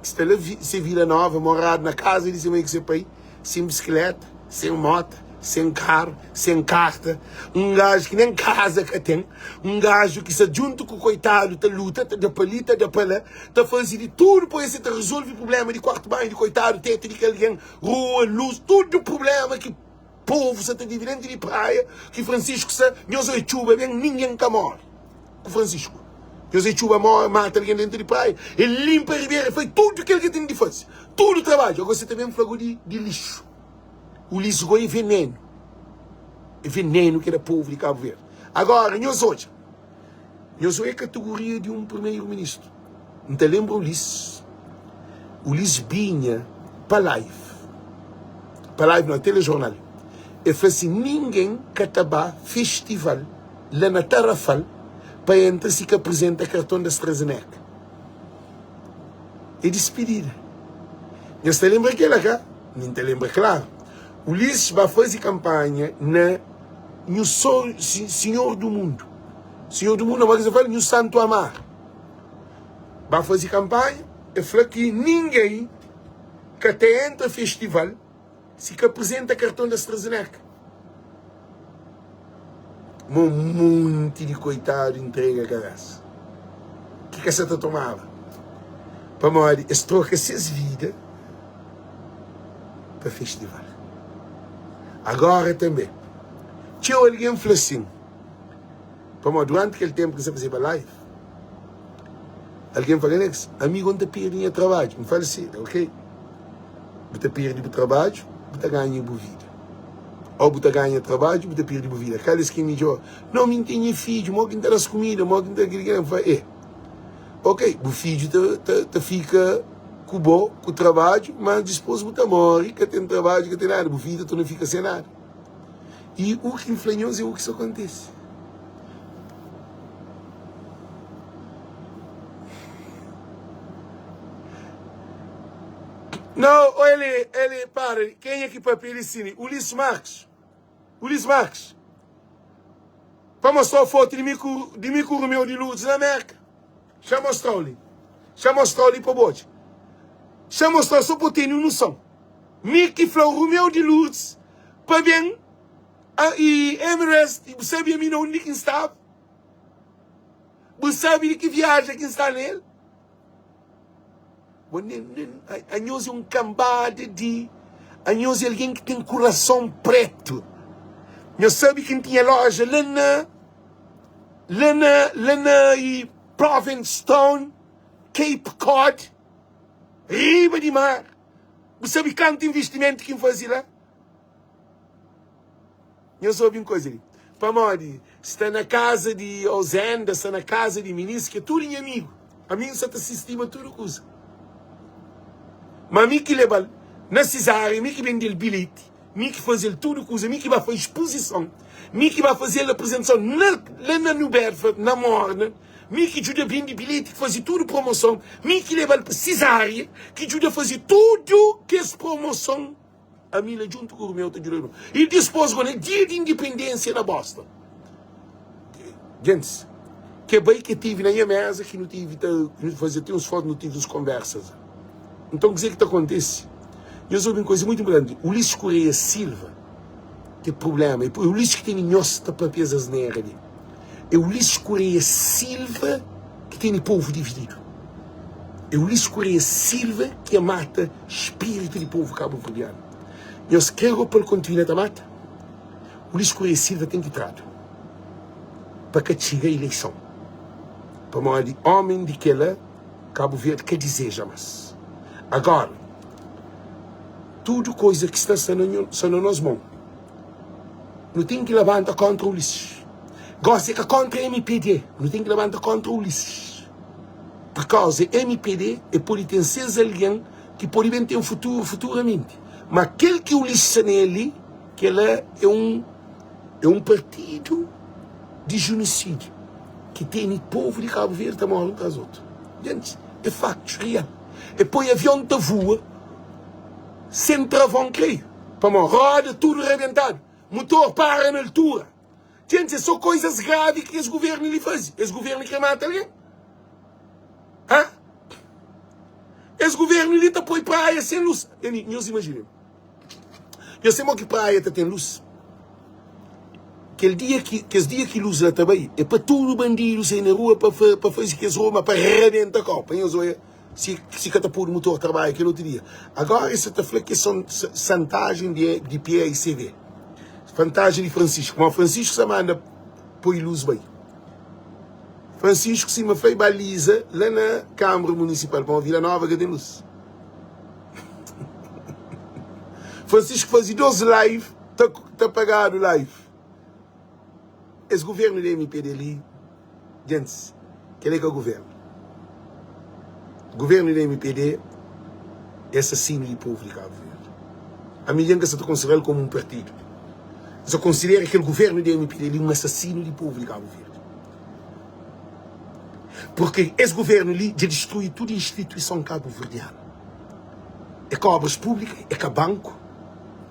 A: ki sta la se Vila Nova, moradu na kaza di se mai ku se pai, sen bisikleta, sen mota, sen karu, sen karta, un gaju ki nen kaza ka ten, un gaju ki sta djuntu ku koitadu ta luta, ta da pa li, ta da pa la, ta faze di tudu pa es ta rezolve prubléma di kuartu banhu di koitadu, tetu di kel algen, rua, lus, tudu prubléma ki povu sa ta vive dentu di praia ki Francisco sa nhos oi txuba ben ningen ka more ku Francisco nhos oi txuba more mata algen dentu di praia el limpa ribera el fai tudu kel ki ten di fasi tudu trabadju ago si ta ben fla go di di lixu o lixu go e venenu e venenu ki da povu di Cabo Verde agora nhos odja Nhos oia kategoria di un primeiro ministro. N ta lenbra Ulisses. Ulisses binha pa live. Pa live não, telejornal. El fla si ninguém ka ta ba festival la na Tarrafal pa entra si ka apresenta cartão da AstraZeneca. É despedida. Nhos ta lenbra kela ka? Mi N ta lenbra claro. Ulisses ba faze campanha na Nhu Senhor do Mundo. Senhor do Mundo, não, mas fala Nhu Santo Amar. Ba faze campanha, e fla ki ninguém ka ta entra festival si ka apresenta cartão da AstraZeneca. Ma un monti di koitadu intrega kabesa ki ka sa ta tomaba pamodi es troka ses vida pa festival. Agora tanbe, txeu algen fla sin, pamodi duranti kel tenpu ki N sta fazeba live, algen fla, Alex, ami go N ta perde nha trabadju. N fala si, ok, bu ta perde bu trabadju, bu ta ganha bu vida. Ô bu ta ganha trabadju, bu ta perde bu vida. Kal es ki é midjor? Nau, mi N ten nha fidju, mo ki N ta da-s kumida, mo ki N ta kili kila. N fla, e, ok, bu fidju ta, ta, ta fika ku bo, ku trabadju, mas dispôs bu ta móre, ka ten trabadju, ka ten nada, bu vida torna fika sen nada. I u ki N fla nhos é u ki sta kontise. Nau, ele, ele, para, kenha ki papia li sini? Ulisses Marques. Ulisses Marques. Pa mostrau fotu di mi ku, di mi ku Romeu di Lourdes na Merka. Xa mostrau li. Xa mostrau li pa bu odja. Xa mostrau so pa bu tene un noson. Mi ki fla Romeu di Lourdes pa ben a, i Emirates, i bu sabe ami na undi ki N staba? Bu sabe di ki viaja ki N sta nel? Bo nen, nen, anhos é un kanbada di. Anhos é algen ki ten kurason pretu. Nhos sabe ki N tinha loja la na, la na, la na i Provincetown, Cape Cod, riba di mar. Bu sabe kantu investimentu ki N faze la? Nhos obi un koza li. Pamodi sta na kaza di Ozenda, sta na kaza di minis, ki é tudu nha amigu. Ami N sa ta sistiba tudu kuza. Ma mi ki leba-l na Sizaria, mi ki bende-l bilheti, mi ki faze-l tudu kuza, mi ki ba faze spozison, mi ki ba faze-l aprizentason na, la na New Bedford, na Morna, mi ki djuda bende bilheti, ki faze tudu promoson, mi ki leba-l pa Sizaria, ki djuda faze tudu kes promoson. Ami la djuntu ku Rumeu ta djuda nu. I dispos go na dia di indipendensia na Boston. Gentis, ke bai ke tive na nha mesa ki nu tive ta nu faze ti uns fotu, nu tive uns konversas. Nton kuze ki ta kontise? Nhos obi un koza muitu inpurtanti, Ulisses Correia Silva te prublema, e Ulisses ki tene nhos ta papia es asnera li. É Ulisses Correia Silva ki tene povu divididu. É Ulisses Correia Silva ki a mata spiritu di povu kabuverdianu. Nhos kre go pa el kontinua ta mata? Ulisses Correia Silva ten ki tradu pa ka txiga ileison. Pamodi omen di kela Kabu Verdi ka dizeja mas. Agora, tudu koza ki sta sta na nos mon. Nu ten ki labanta kontra Ulisses. Gosi é ka kontra mpd, nu ten ki labanta kontra Ulisses. Pur kauza mpd e pode ten ses algen. ki pode ben ten futuru futuramenti. Ma kel ki Ulisses sta nel li, kel-la é un é un partidu di junisídiu ki tene povu di Kabu Verdi ta móre un tras otu. Gentis, é faktus real. É poi avion ta vua sen travon, kreiu, pamodi roda tudu rabentadu, mutor para na altura. Gentis, é sô koizas gravi ki es guvernu li faze. Es guvernu krê mata algen? Hã? Es guvernu li ta poi praia sen lus. Nhos imajina. Nhos sabe mo ki praia ta ten lus? Kel dia ki, kes dia ki lus la ta bai, é pa tudu bandidu sai na rua pa, pa faze kes roma pa rabenta kau. Pa nhos oia si, si ka ta podu mutor trabadja kel otu dia. Agora es sa ta fla ki é son santajen di, di PAICV. Fantajen di Francisco. Ma Francisco sa manda poi lus bai. Francisco sima fla e ba liza la na Câmara Municipal, pamodi Vila Nova ka ten lus. Francisco faze 2 live ta, ta pagadu live. Es governo di MPD li, gentis, kel é ka governo. Governo di MPD é assassino di povo di Cabo Verde. Ami dja N ka sa ta konsideral komu un partido. N sa konsidera kel governo di MPD li un assassino di povo di Cabo Verde. Porque es governo li dja destrui tudo instituição cabo-verdiana. É ka obras públicas, é ka banco,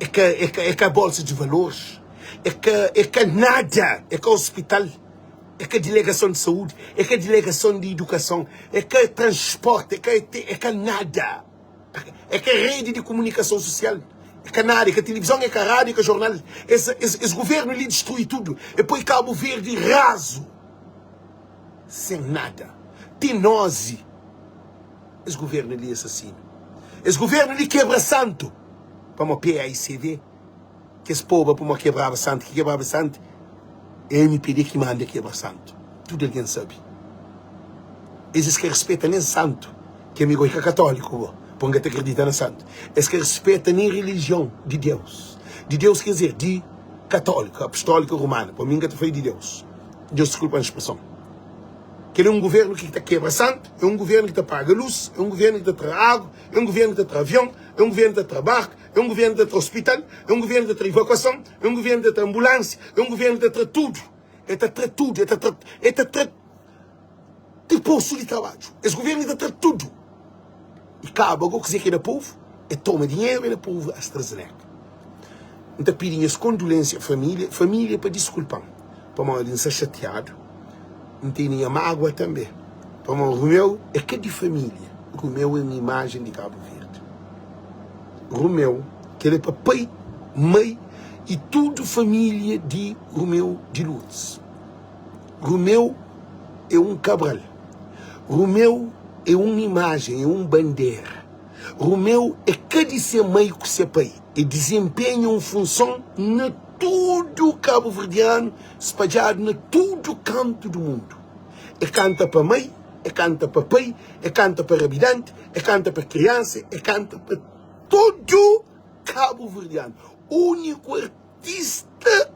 A: é ka, é ka, é ka bolsa de valores, é ka, é ka nada, é ka hospital, é ka delegação de saúde, é ka delegação de educação, é ka transporte, é ka, é ka nada. É ka rede de comunicação social, é ka nada, é ka televisão, é ka rádio, é ka jornal. Es, es, es governo li destrui tudo. É põe Cabo Verde raso. Sem nada. Tem noze. Es governo li assassino. Es governo li kebra santo. Pamo PAICV. Kes poba pamo kebraba santo. Ki kebraba santo é MPD ki manda kebra santo. Tudo alguém sabe. Es es ka respeta nem santo. Ki ami go é ka católico go. Pon ka ta acredita na santo. Es ka respeta nem religião de Deus. De Deus quer dizer de católico, apostólica romana. Pa mim ka ta fala de Deus. Deus disculpa-m spreson. Kel é un governu ki ta kebra santu, é un governu ki ta paga lus, é un governu ki ta tra agu, é un governu ki ta tra avion, é un governu ki ta tra barku, é un governu ki ta tra ospital, é un governu ki ta tra evakuason, é un governu ki ta tra anbulánsia, é un governu ki ta tra tudu. El ta tra tudu, el ta tra, el ta tra ti postu di trabadju. Es governu ta tra tudu. I kaba go kuzê ki é da povu? É toma dinheru é da povu AstraZeneca. N ta pidi nhas kondulênsia família, família pa diskulpa-m pamodi N sta xatiadu, N tene nha mágua tanbê pamodi Rumeu é ka di família, Rumeu é un imajen di Kabu Verdi. Rumeu, kel é pa pai, mai i tudu família di Rumeu di Lourdes. Rumeu é un Cabral. Rumeu é un imajen, é un bandera. Rumeu é ka di se mai ku se pai. E dizenpenha un funson na tudu kabuverdianu, spadjadu na tudu kantu du mundu. E kanta pa mai, e kanta pa pai, e kanta pa rabidanti, e kanta pa kriansa, e kanta pa tudu kabuverdianu. Úniku artista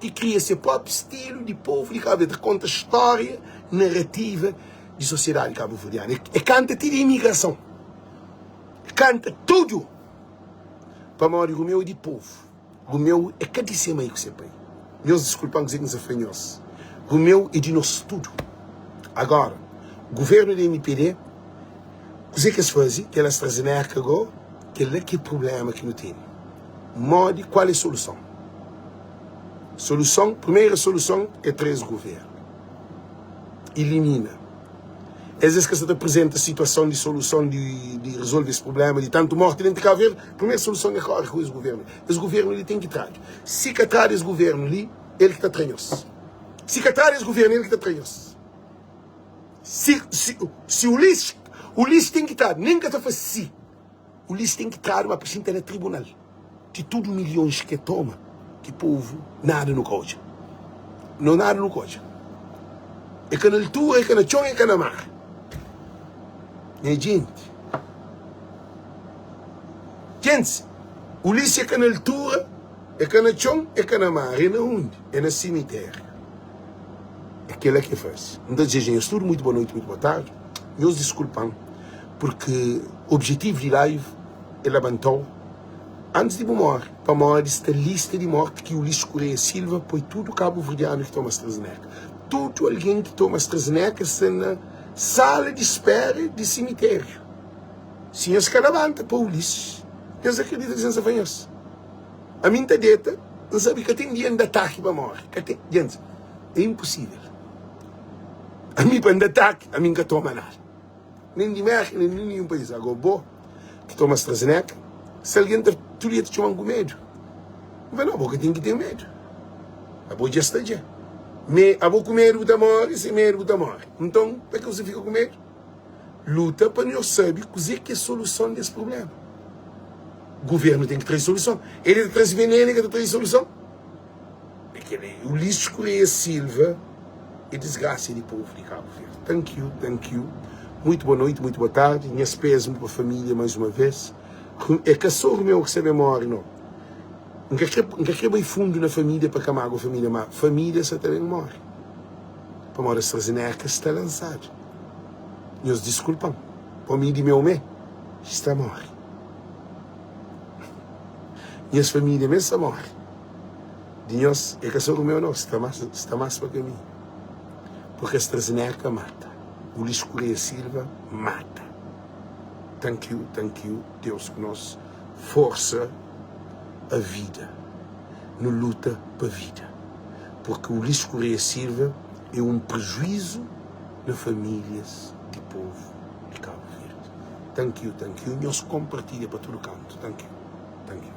A: ki kria se própi stilu di povu di Kabu Verdi, ta konta stória, narativa di sosiedadi kabuverdianu. E kanta ti di imigrason, e kanta tudu, pamodi Rumeu é di povu. Rumeu é ka di se mai ku se pai. Nhos diskulpa-m kuzê ki N sa fla nhos. Rumeu é di nos tudu. Agora, guvernu di MPD, kuzê ki es faze? Kel AstraZeneca go, kel-la ki é prubléma ki nu tene. Modi, kual é soluson? Soluson, primeira soluson é tra es governo. Ilimina. Es es ka sa ta apresenta situason di soluson di, di resolve es problema di tantu morti dentro di Cabo Verde. Primeira soluson é kore ku es governo. Es governo li ten ki tradu. Si ka tradu es governo li, el ki ta tra nhos. Si ka tradu es governo, el ki ta tra nhos. Si, si, si Ulisses, Ulisses ten ki tradu, nem ka ta fasi si. Ulisses ten ki tradu ma pa xinta na tribunal ti tudu milhões ke toma ki povu nada nu ka odja no nada nu ka odja é ka na altura é ka na txon é ka na mar nha gente gentis Ulisses é ka na altura é ka na txon é ka na mar é na undi é na simitério é kela ke fase N ta dizeja nhos tudu muito boa noite muito boa tarde nhos diskulpa-m. Porque objetivo di live é labantau antes di bu morre, pamodi sta lista di morte ki Ulisses Correia Silva poi tudo cabo-verdiano ki toma AstraZeneca. Tudo alguém ki toma AstraZeneca sta na sala di spera di cemitério. Si nhos ka labanta pa Ulisses, nhos acredita ki sensa fla nhos. Ami nta deta, nsabi ka ten dia nda ataki pa morre, ka ten, djentes, é impossível. Ami pa nda ataki, ami nka toma nada. Nen di Merka, nen di ninhun país. Ago bo ki toma AstraZeneca, si algen ta tudu dia ta txoma-m ku medu, N fla, no, bo ka ten ki ten medu. Abo dja sta dja. Me, abo ku medu bu ta móre, sen medu bu ta móre. Nton, pa ki bu fika ku medu? Luta pa nhos sabe kuzê ki é soluson des prubléma. Guvernu ten ki traze soluson. El ta traze venenu, el ka ta traze soluson. É kel-li. Ulisses Correia Silva é disgrasa di povu di Cabo Verde. Thank you, thank you. Muito boa noite, muito boa tarde. Nhas pésame pa família mais uma vez. É ka só Romeu ki sa ben morre, não. N ka kre, N ka kre bai fundo na família pa ka magua família, ma família sa ta ben morre. Pamodi AstraZeneca sta lansadu. Nhos diskulpa-m, pa mi di meu mé sta morre. Nhas família mé sta morre. Di nhos é ka só Romeu não, sta más, sta más pa kaminhu. Porque AstraZeneca mata. Ulisses Correia Silva mata. Thank you, thank you, Deus ku nos. Força a vida. Nu luta pa vida. Porque Ulisses Correia Silva é um prejuízo na famílias di povo di Cabo Verde. Thank you, thank you. Nhos compartilha pa tudo canto. Thank you, thank you.